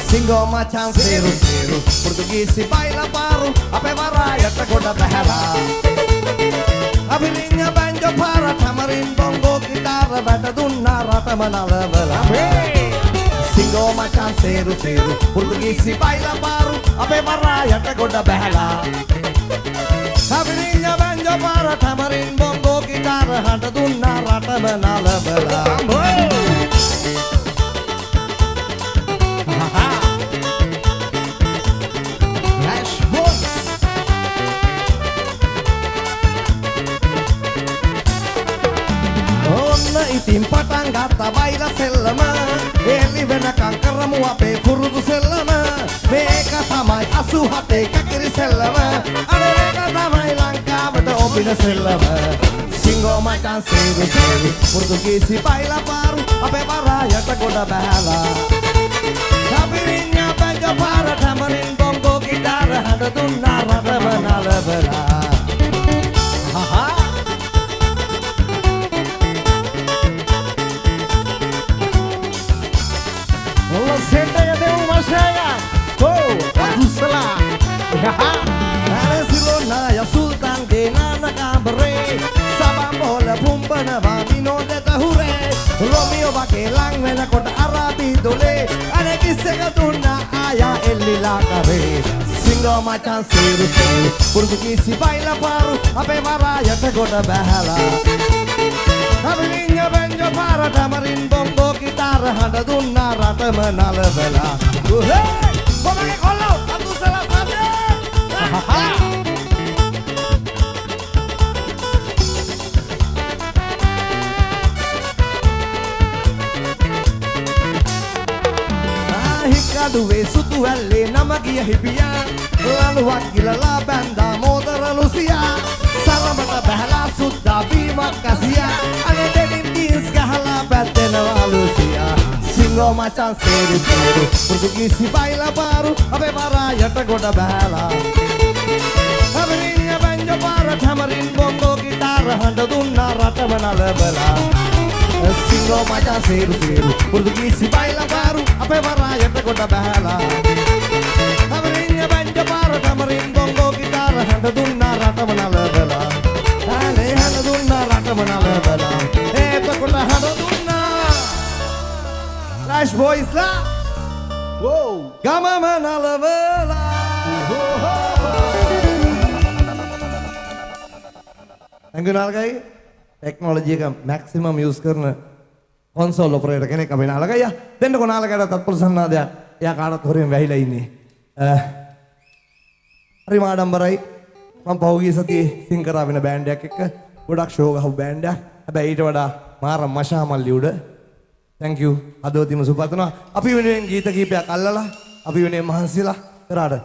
සිංගෝ මචං සේරු සේරු පෘතුගීසි බයිලා පාරු අපේ වරායට ගොඩ බැහැලා. අබිරිඤ්ඤ බැංජෝ පාර ටමරින් බොංගෝ ගිටාර වැට දුන්නා රටම නලවලා. සිංගෝ මචං සේරු සේරු පෘතුගීසි බයිලා පාරු අපේ වරායට ගොඩ බැහැලා. අබිරිඤ්ඤ බැංජෝ පාර ටමරින් බොංගෝ ගිටාර හඬ දුන්නා රටම නලවලා. Flash Boys. ඔන්න ඉතින් පටන් ගත්තා බයිලා සෙල්ලම. එළි වෙනකන් කරමු අපේ පුරුදු සෙල්ලම. මේක තමයි 87 කකිරි සෙල්ලම. අනේ මේක තමයි ලංකාවට ඔබින සෙල්ලම. සිංගෝ මචං සේරු සේරු පෘතුගීසි බයිලා පාරු අපේ වරායට ගොඩ බැහැලා. කබිරිඤ්ඤා බැංජෝ පාර ටමරින් බොංගෝ ගිටාර හඬ දුන්නා රටම නලවලා. හහා. සෙට් එක දෙමු මස්නායා. හෝ අදුස්සලා. අර සිලෝනාය සුල්තාන්ගේ නාන කාමරේ සබන් බෝල පුම්බනවා විනෝදෙට හුරේ. රොමියෝ වගේ ලං වෙනකොට අරාබි දොලේ අනේ කිස් එක දුන්නා ආයා එල්ලිලා කරේ. සිංගෝ මචං සේරු සේරු පෘතුගීසි බයිලා පාරු අපේ වරායට ගොඩ බැහැලා. අබිරිඤ්ඤ බැංජෝ පාර ටමරින් බොංගෝ ගිටාර හඬ දුන්නා රටම නලවලා. උහේ කොමගේ කොල්ලෝ අතුසලා සද්දේ. හික්කඩුවේ සුදු ඇල්ලේ නම ගිය හිපියා ලණුවක් ගිලලා බැන්දා මෝදර ලුසියා. සරමට බැහැලා සුද්දා බීමක් කසියා අනේ ඩෙනිම් ජීන්ස් ගහලා පැද්දෙනවා ලුසියා. සිංගෝ මචං සේරු සේරු පෘතුගීසි බයිලා පාරු අපේ වරායට ගොඩ බැහැලා. අබිරිඤ්ඤ බැංජෝ පාර ටමරින් බොංගෝ ගිටාර හඬ දුන්නා රටම නලවලා. සිංගෝ මචං සේරු සේරු පෘතුගීසි බයිලා පාරු අපේ වරායට ගොඩ බැහැලා. අබිරිඤ්ඤ බැංජෝ පාර ටමරින් බොංගෝ ගිටාර හඬ දුන්නා රටම නලවලා. අනේ හඬ දුන්නා රටම නලවලා. එතකොට හඬ දුන්නා ෆ්ලෑෂ් බොයිස්ලා ගමම නලවලා. Thank you නාලකයි. Technology එක මැක්සිමම් යූස් කරන කොන්සෝල් ඔපරේටර් කෙනෙක් අපේ නාලකයි. දෙන්නකෝ නාලකයට තත්පොළ සන්නාදයක්. එයා කාටවත් හොරෙන් වැහිලා ඉන්නේ. හරිම ආඩම්බරයි. මම පහුගිය සතියේ සිං කරා වෙන බෑන්ඩ් එකක් එක්ක. ගොඩක් ෂෝ ගහපු බෑන්ඩ් එකක්. හැබැයි ඊට වඩා මාර මෂා මල්ලි උඩ. Thank you. හදවතින්ම සුබපතනවා. අපි වෙනුවෙන් ගීත කීපයක් අල්ලලා අපි වෙනුවෙන් මහන්සිලා කරාට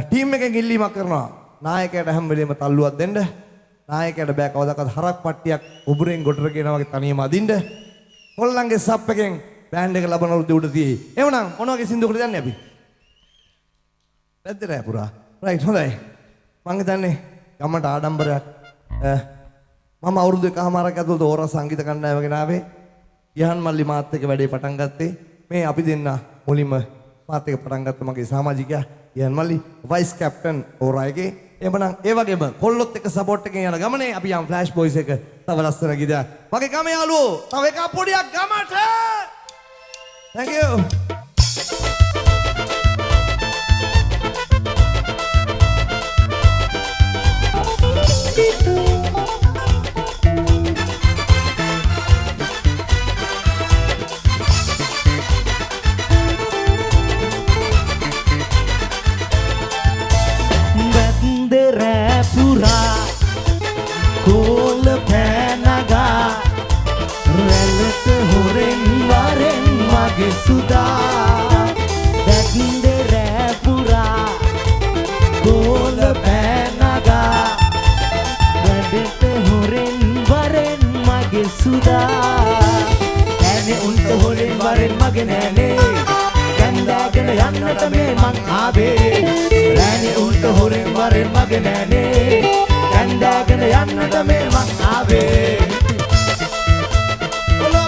ටීම් එකෙන් ඉල්ලීමක් කරනවා. නායකයාට හැම වෙලේම තල්ලුවක් දෙන්න. නායකයාට බෑ කවදාකවත් හරක් පට්ටියක් උබුරෙන් ගොඩට කියනවා වගේ තනියම අදින්න. කොල්ලන්ගේ සප් එකෙන් බෑන්ඩ් එක ලබන උඩ උඩ තියෙයි. එහෙමනම් මොන වගේ සින්දුවකටද යන්නේ අපි? වැද්ද රෑ පුරා. රයිට් හොඳයි. මං හිතන්නේ ගමට ආඩම්බරයක්. මම අවුරුදු එකහමාරක් ඇතුළත ඕරා සංගීත කණ්ඩායම ගෙන ආවේ. ගියහන් මල්ලි මාත් එක්ක වැඩේ පටන් ගත්තේ. මේ අපි දෙන්න මුලින්ම මාත් එක්ක පටන් ගත්ත මගේ සමාජිකයා ගියහන් මල්ලි වයිස් කැප්ටන් ඕරා එකේ. එහෙමනම් ඒ වගේම කොල්ලොත් එක්ක සපෝට් එකෙන් යන ගමනේ අපි යම් ෆ්ලෑෂ් බොයිස් එක තව ලස්සන ගීතයක්. මගේ ගමේ යාළුවෝ තව එකක් පොඩියක් ගමට. Thank you. වැද්ද රෑ පුරා කෝල පෑනගා රැළට හොරෙන් වරෙන් මගේ සුදා. වැද්ද රෑ පුරා කෝල පෑනගා රැළට හොරෙන් වරෙන් මගේ සුදා. නෑනේ උන්ට හොරෙන් වරෙන් මගේ නෑනේ කැන්දාගෙන යන්නට මේ මං ආවේ. රෑනේ උන්ට හොරෙන් වරෙන් මගේ නෑනේ කැන්දාගෙන යන්නට මේ මං ආවේ.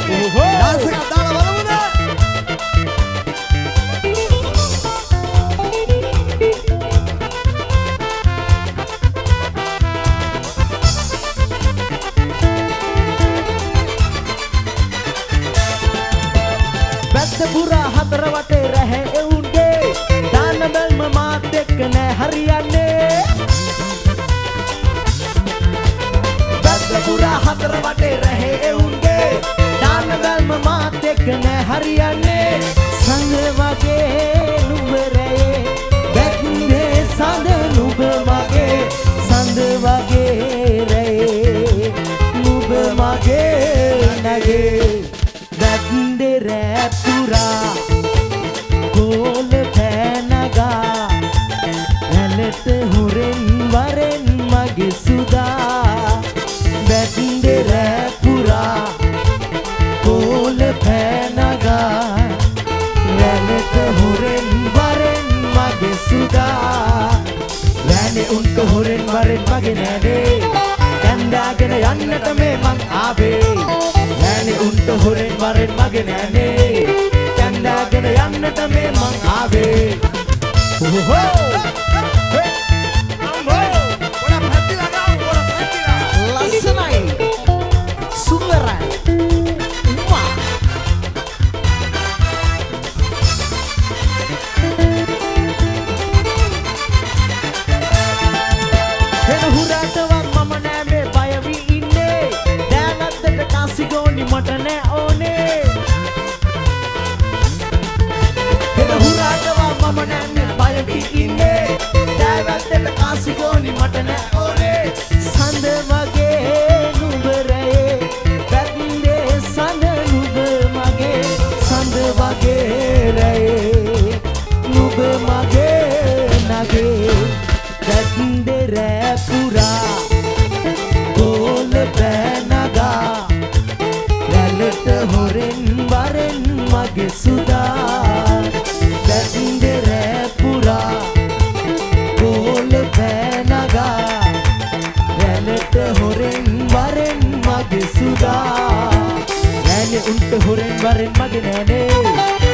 ඩාන්ස් එකක් දාලා බලමුද? වැද්ද පුරා හතර වටේ රැහැ එවුන්ගේ දාන බැල්ම මාත් එක්ක නෑ හරියන්නේ. වැද්ද පුරා හතර වටේ රැහැ එවුන්ගේ දාන බැල්ම මාත් එක්ක නෑ හරියන්නේ. සඳ වගේ නුඹ රැයේ වැද්දේ සඳ නුඹ මගේ සඳ වගේ රැයේ නුඹ මගේ නැගේ. වැද්දේ රැ පුරා ගෝල පෑනගා වැලට හොරෙන් වරෙන් මගේ සුදා. වැද්දේ රැ පුරා ගෝල පෑනගා වැලට හොරෙන් වරෙන් මගේ සුදා. රෑනේ උන්ට හොරෙන් වරෙන් මගේ නෑනේ කැන්දාගෙන යන්නට මේ මං ආවේ. රෑනේ උන්ට හොරෙන් වරෙන් මගේ නෑනේ කැන්දාගෙන යන්නට මේ මං ආවේ. ඔහොහෝ පොඩක් පැතිලා ගාමු, පොඩක් පැතිලා. ලස්සනයි සුන්දරයි උම්මා. එන හුරටවත් මම නෑ මේ බය වී ඉන්නේ. දෑවැද්දට කාසි ගෝනි මට නෑ ඕනේ. එන හුරටවත් මම නෑ මේ බය වී ඉන්නේ. දෑවැද්දට කාසි ගෝනි මට නෑ ඕනේ. සඳ මගේ නුඹ රැයේ වැද්දේ සඳ නුඹ මගේ සඳ වගේ රැයේ නුඹ මගේ නගේ. වැද්දේ රැ පුරා ගෝල බෑනගා වැලට හොරෙන් වරෙන් මගේ සුදා. වැද්දේ රැ පුරා ගෝල බෑනගා වැලට හොරෙන් වරෙන් මගේ සුදා. නෑනේ උන්ට හොරෙන් වරෙන් මගේ නෑනේ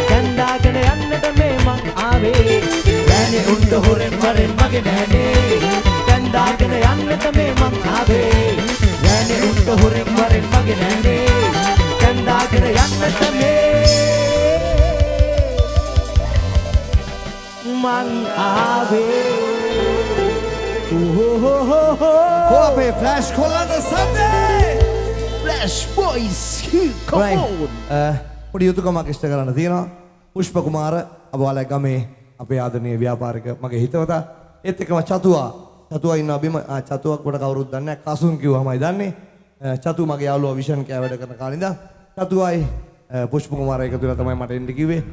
කැන්දාගෙන යන්නට මේ මං ආවේ. නෑනේ උන්ට හොරෙන් වරෙන් මගේ නෑනේ කැන්දාගෙන යන්නට මේ මං ආවේ. නෑනේ උන්ට හොරෙන් වරෙන් මගේ නෑනේ කැන්දාගෙන යන්නට මේ මං ආවේ. කෝ අපේ ෆ්ලෑෂ් කොල්ලන්ට සද්දේ? Flash boys, come Right. on. පොඩි යුතුයකමක් ඉෂ්ට කරන්න තියෙනවා. පුෂ්ප කුමාර අපවාලේ ගමේ අපේ ආදරණීය ව්‍යාපාරික මගේ හිතවතා. ඒත් එක්කම චතුවා. චතුවා ඉන්නවා බිම. චතුවක් කොට කවුරුත් දන්නේ නැහැ. කසුන් කිව්වමයි දන්නේ. චතු මගේ යාළුවා විෂන් කෑ වැඩ කරන කාලේ ඉඳන් චතුවයි පුෂ්ප කුමාර එකතු වෙලා තමයි මට එන්න කිව්වේ.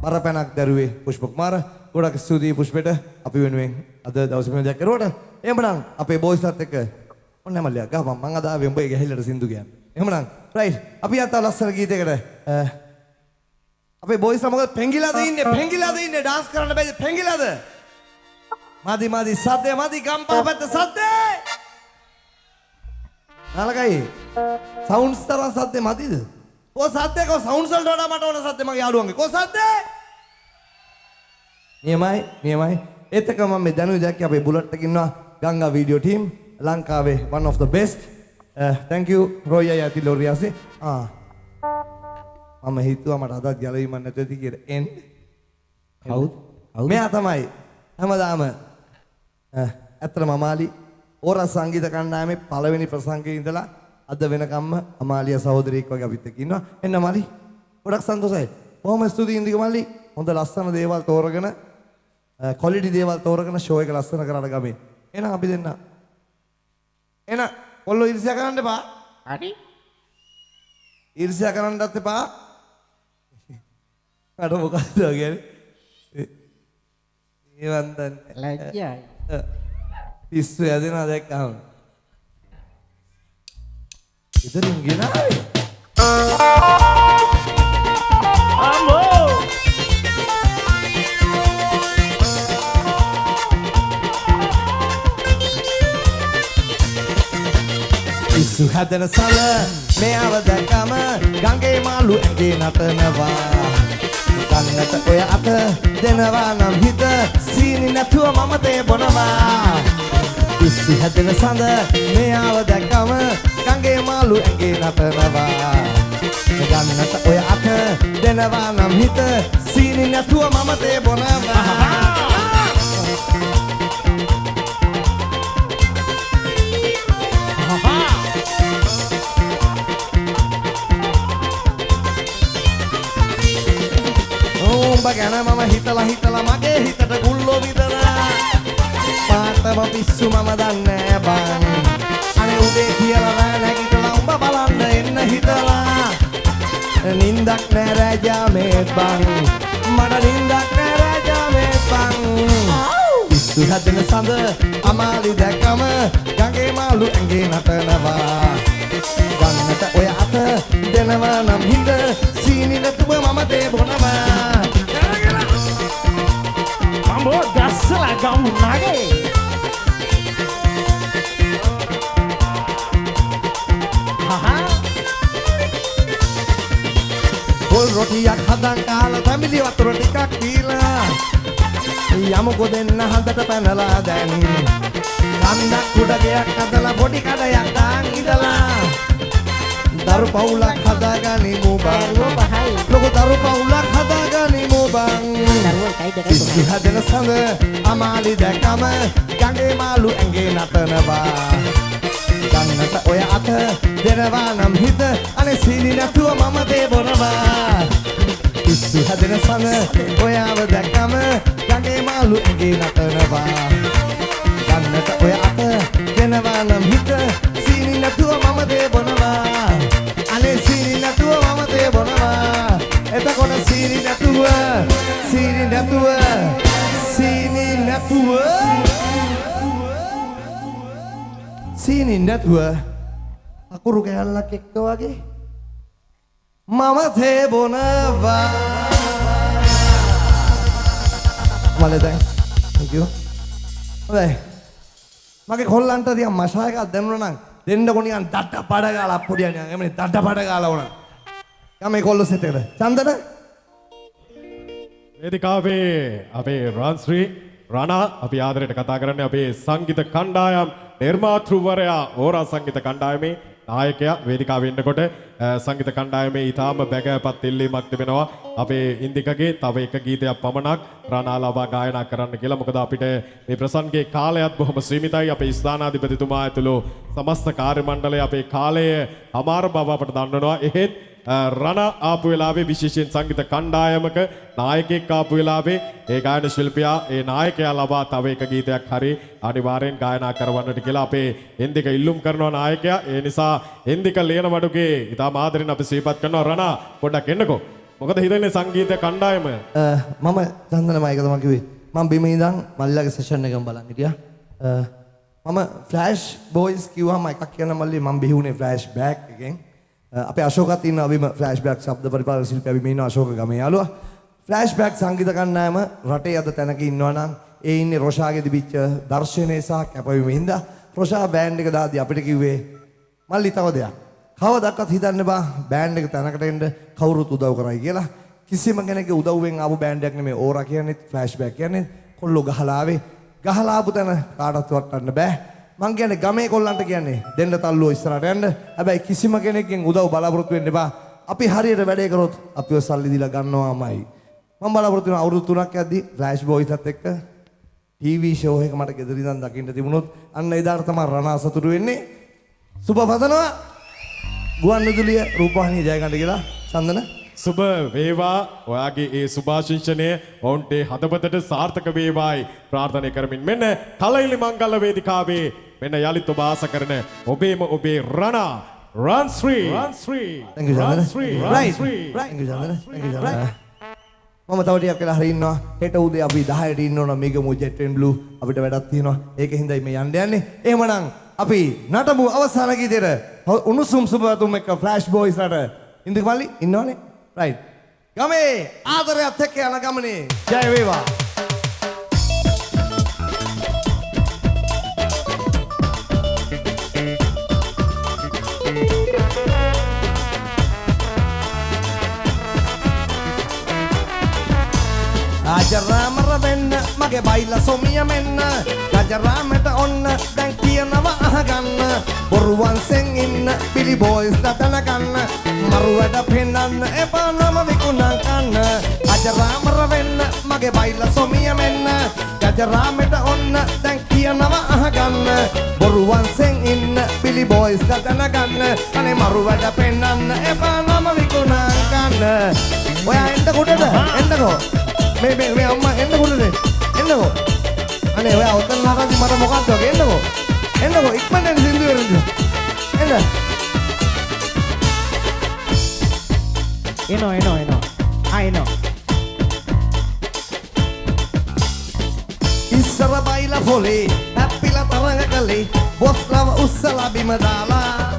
බරපැනක් දැරුවේ පුෂ්ප කුමාර. ගොඩක් ස්තුතියි පුෂ්පෙට අපි වෙනුවෙන් අද දවසේ මේ දෙයක් කරුවට. එහෙමනම් අපේ බොයිස්ලත් එක්ක ඔන්න මල්ලියා ගහපන්. මං අද ආවේ උඹේ ගැහිල්ලට සින්දු කියන්න. එහෙමනම් රයිට් අපි යන් තව ලස්සන ගීතයකට. අපේ බොයිස්ලා මොකද පෙංගිලාද ඉන්නේ? පෙංගිලාද ඉන්නේ? ඩාන්ස් කරන්න බැයිද? පෙංගිලාද? මදි මදි සද්දේ මදි ගම්පහ පැත්ත සද්දේ. නාලකයි සවුන්ඩ්ස් තරම් සද්දේ මදිද? කෝ සද්දේ කෝ සවුන්ඩ්ස් වලට වඩා මට ඕන සද්දේ මගේ යාළුවන්ගේ. කෝ සද්දේ? නියමයි නියමයි. ඒත් එක්ක මම මේ දැනුයි දැක්කේ අපේ බුලට් එක ඉන්නවා ගංගා වීඩියෝ ටීම් ලංකාවේ one of the best. Thank you Roy අයියා තිලෝරියාසේ. මම හිතුවා මට අදත් ගැලවීමක් නැතුව ඇති කියලා. එන්න. කවුද? කවුද? මෙයා තමයි හැමදාම ඇත්තටම අමාලි ඕරා සංගීත කණ්ඩායමේ පළවෙනි ප්‍රසංගයේ ඉඳලා අද වෙනකම්ම අමාලියා සහෝදරියෙක් වගේ අපිත් එක්ක ඉන්නවා. එන්න අමාලි. ගොඩක් සන්තෝෂයි. බොහොම ස්තුතියි ඉන්දික මල්ලි. හොඳ ලස්සන දේවල් තෝරගෙන ක්වොලිටි දේවල් තෝරගෙන ෂෝ එක ලස්සන කරාට ගමේ. එහෙනම් අපි දෙන්න. එහෙනම් කොල්ලෝ ඊර්ෂ්‍යා කරන්න එපා. හරි. ඊර්ෂ්‍යා කරන්නත් එපා. මට මොකද්ද කියන්නේ? ඒ වන් දන්නේ. ලැජ්ජයි. පිස්සු ඇදෙනවා දැක්කම. ඉතින් ගෙනාවේ. අම්මෝ. පිස්සු හැදෙන සල මෙයාව දැක්කම ගඟේ මාළු ඇඟේ නටනවා. ගන්නට ඔය අත දෙනවා නම් හිත සීනි නැතුව මම තේ බොනවා. පිස්සු හැදෙන සඳ මෙයාව දැක්කම ගඟේ මාළු ඇඟේ නටනවා. ගන්නට ඔය අත දෙනවා නම් හිත සීනි නැතුව මම තේ බොනවා. උඹ ගැන මම හිතලා හිතලා මගේ හිතට ගුල්ලෝ විදලා. පාටම පිස්සු මම දන්නේ බං. අනේ උදේ කියලා රෑ නැගිටලා උඹ බලන්න එන්න හිතලා. නින්දක් නෑ රාජා මේ බං. මට නින්දක් නෑ රාජා මේ බං. පිස්සු හැදෙන සඳ අමාලි දැක්කම ගඟේ මාළු ඇඟේ නටනවා. ගන්නට ඔය අත දෙනවා නම් හිත සීනි නැතුව මම තේ බොනවා. අම්බෝ ගස්සලා ගමු නගේ. පොල් රොටියක් හදන් කාලා තැඹිලි වතුර ටිකක් බීලා යමුකෝ දෙන්න හඳට පැනලා දැන්. කන්දක් උඩ ගෙයක් හදලා පොඩි කඩයක් දාන් ඉඳලා දරු පවුලක් හදාගනිමු බං. ලොකු දරු පවුලක් හදාගනිමු බං. පිස්සු හැදෙන සඳ අමාලි දැක්කම ගඟේ මාළු ඇඟේ නටනවා. ගන්නට ඔය අත දෙනවා නම් හිත අනේ සීනි නැතුව මම තේ බොනවා. පිස්සු හැදෙන සඳ ඔයාව දැක්කම ගඟේ මාළු ඇඟේ නටනවා. ගන්නට ඔය අත දෙනවා නම් හිත සීනි නැතුව මම තේ බොනවා. අනේ සීනි නැතුව මම තේ බොනවා. එතකොට සීනි නැතුව සීනි නැතුව සීනි නැතුව සීනි නැතුව අකුරු කෑල්ලක් එක්ක වගේ මම තේ බොනවා. මලේ දැන් thank you. හොඳයි. මගේ කොල්ලන්ට නිකන් මෂා එකක් දැනුණා නම් දෙන්නකො නිකන් දඩ බඩ ගාලා අප්පුඩියා නිකන් එමනේ දඩ බඩ ගාලා වුණා. නිකන් මේ කොල්ලෝ සෙට් එකට. චන්දන වේදිකාවේ අපේ රන්ශ්‍රී රණා අපි ආදරයට කතා කරන්නේ අපේ සංගීත කණ්ඩායම් නිර්මාතෘවරයා ඕරා සංගීත කණ්ඩායමේ නායකයා වේදිකාවේ ඉන්නකොට සංගීත කණ්ඩායමේ ඊටාම බැගෑපත් ඉල්ලීමක් තිබෙනවා අපේ ඉන්දිකගේ තව එක ගීතයක් පමණක් රණා ලබා ගායනා කරන්න කියලා. මොකද අපිට මේ ප්‍රසංගයේ කාලයත් බොහොම සීමිතයි. අපේ ස්ථානාධිපතිතුමා ඇතුළු සමස්ත කාර්ය මණ්ඩලය අපේ කාලය අමාරු බව අපට දන්වනවා. එහෙත් රණා ආපු වෙලාවේ විශේෂයෙන් සංගීත කණ්ඩායමක නායකයෙක් ආපු වෙලාවේ ඒ ගායන ශිල්පියා ඒ නායකයා ලබා තව එක ගීතයක් හරි අනිවාර්යෙන් ගායනා කරවන්නට කියලා අපේ ඉන්දික ඉල්ලුම් කරනවා නායකයා. ඒ නිසා ඉන්දික ලියනවඩුගේ ඉතාම ආදරෙන් අපි සිහිපත් කරනවා. රණා පොඩ්ඩක් එන්නකෝ. මොකද හිතන්නේ සංගීත කණ්ඩායම? මම චන්දන මම ඒක තමයි කිව්වේ. මම බිම ඉඳන් මල්ලිලාගේ සෙෂන් එකම බලන් හිටියා. මම ෆ්ලෑෂ් බොයිස් කිව්වම එකක් කියන්න මල්ලි, මම බිහි වුණේ ෆ්ලෑෂ් බෑක් එකෙන්. අපේ අශෝකත් ඉන්නවා බිම ෆ්ලෑෂ් බෑක් ශබ්ද පරිපාලක ශිල්පියා බිම ඉන්නවා අශෝක ගමේ යාළුවා. ෆ්ලෑෂ් බෑක් සංගීත කණ්ඩායම රටේ අද තැනක ඉන්නවා නම් ඒ ඉන්නේ රොෂාගේ තිබිච්ච දර්ශනය සහ කැපවීම හින්දා. රොෂා බෑන්ඩ් එක දාද්දි අපිට කිව්වේ මල්ලි තව දෙයක්. කවදාවත් හිතන්න බා බෑන්ඩ් එක තැනකට එන්න කවුරුත් උදව් කරයි කියලා. කිසිම කෙනෙක්ගේ උදව්වෙන් ආපු බෑන්ඩ් එකක් නෙමෙයි ඕරා කියන්නේ, ෆ්ලෑෂ් බෑක් කියන්නේ. කොල්ලෝ ගහලා ආවේ. ගහලා ආපු තැන කාටවත් වටන්න බෑ. මං කියන්නේ ගමේ කොල්ලන්ට කියන්නේ දෙන්න තල්ලුව ඉස්සරහට යන්න. හැබැයි කිසිම කෙනෙක්ගෙන් උදව් බලාපොරොත්තු වෙන්න එපා. අපි හරියට වැඩේ කරොත් අපිව සල්ලි දීලා ගන්නවාමයි. මං බලාපොරොත්තු වෙනවා අවුරුදු 3ක් යද්දි ෆ්ලෑෂ් බොයිස්ත් එක්ක ටීවී ෂෝ එක මට ගෙදර ඉඳන් දකින්න තිබුණොත් අන්න එදාට තමයි රණා සතුටු වෙන්නේ. සුබ පතනවා. ගුවන් විදුලිය රූපවාහිනිය ජය ගන්න කියලා චන්දන. සුබ වේවා. ඔයාගේ ඒ සුභාශිංසනය ඔවුන්ට හදවතට සාර්ථක වේවායි ප්‍රාර්ථනා කරමින් මෙන්න කලයිලි මංගල වේදිකාවේ මෙන්න යලිත් ඔබ ආස කරන ඔබේම ඔබේ රණා රන්ශ්‍රී රන්ශ්‍රී Thank you Chandana. රන්ශ්‍රී Right. රන්ශ්‍රී. Thank you Chandana. Thank you Chandana. මම තව ටිකක් වෙලා හරි ඉන්නවා. හෙට උදේ අපි 10ට ඉන්න ඕන මේගමු ජෙට් ඇන්ඩ් බ්ලූ අපිට වැඩක් තියෙනවා. ඒක හින්දායි මේ යන්න යන්නේ. එහෙමනම් අපි නටමු අවසාන ගීතේට. උණුසුම් සුබ පැතුම් එක්ක ෆ්ලෑෂ් බොයිස් රට. ඉන්දික මල්ලි ඉන්නවනේ. රයිට්. ගමේ ආදරයත් එක්ක යන ගමනේ ජය වේවා. අජරාමර වෙන්න මගේ බයිලා සොමිය මෙන්න. ගජරාමට ඔන්න දැන් කියනවා අහගන්න. බොරුවන්සෙන් ඉන්න බිලි බෝයිස්ලා දැනගන්න. මරු වැඩ පෙන්නන්න එපා නම විකුණන් කන්න. අජරාමර වෙන්න මගේ බයිලා සොමිය මෙන්න. ගජරාමට ඔන්න දැන් කියනවා අහගන්න. බොරුවන්සෙන් ඉන්න බිලි බෝයිස්ලා දැනගන්න. අනේ මරු වැඩ පෙන්නන්න එපා නම විකුණන් කන්න. ඔයා එන්න කුඩට එන්නකෝ. මේ මේ මේ අම්මා එන්න කුඩට එන්නකෝ. අනේ ඔයා ඔතන නටද්දි මට මොකද්ද වගේ එන්නකෝ. එන්නකෝ ඉක්මනට එන්න සින්දු වෙරෙන්න. එන්න. එනවා එනවා එනවා. ආ එනවා. ඉස්සර බයිලා පොලේ හැප්පිලා තරඟ කළේ බොස්ලව උස්සලා බිම දාලා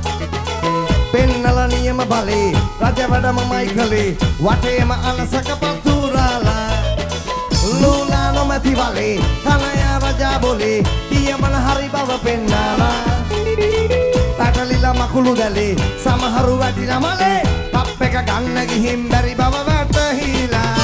පෙන්නලා නියම බලේ රජ වැඩ මමයි කළේ වටේම අලසක පතුරාලා ලූලා නොමැති වලේ කනයා රජා බොලේ කියමන හරි බව පෙන්නාලා පැටලිලා මකුළු දැලේ සමහරු වැටිලා මලේ කප් එක ගන්න ගිහින් බැරි බව වැටහිලා.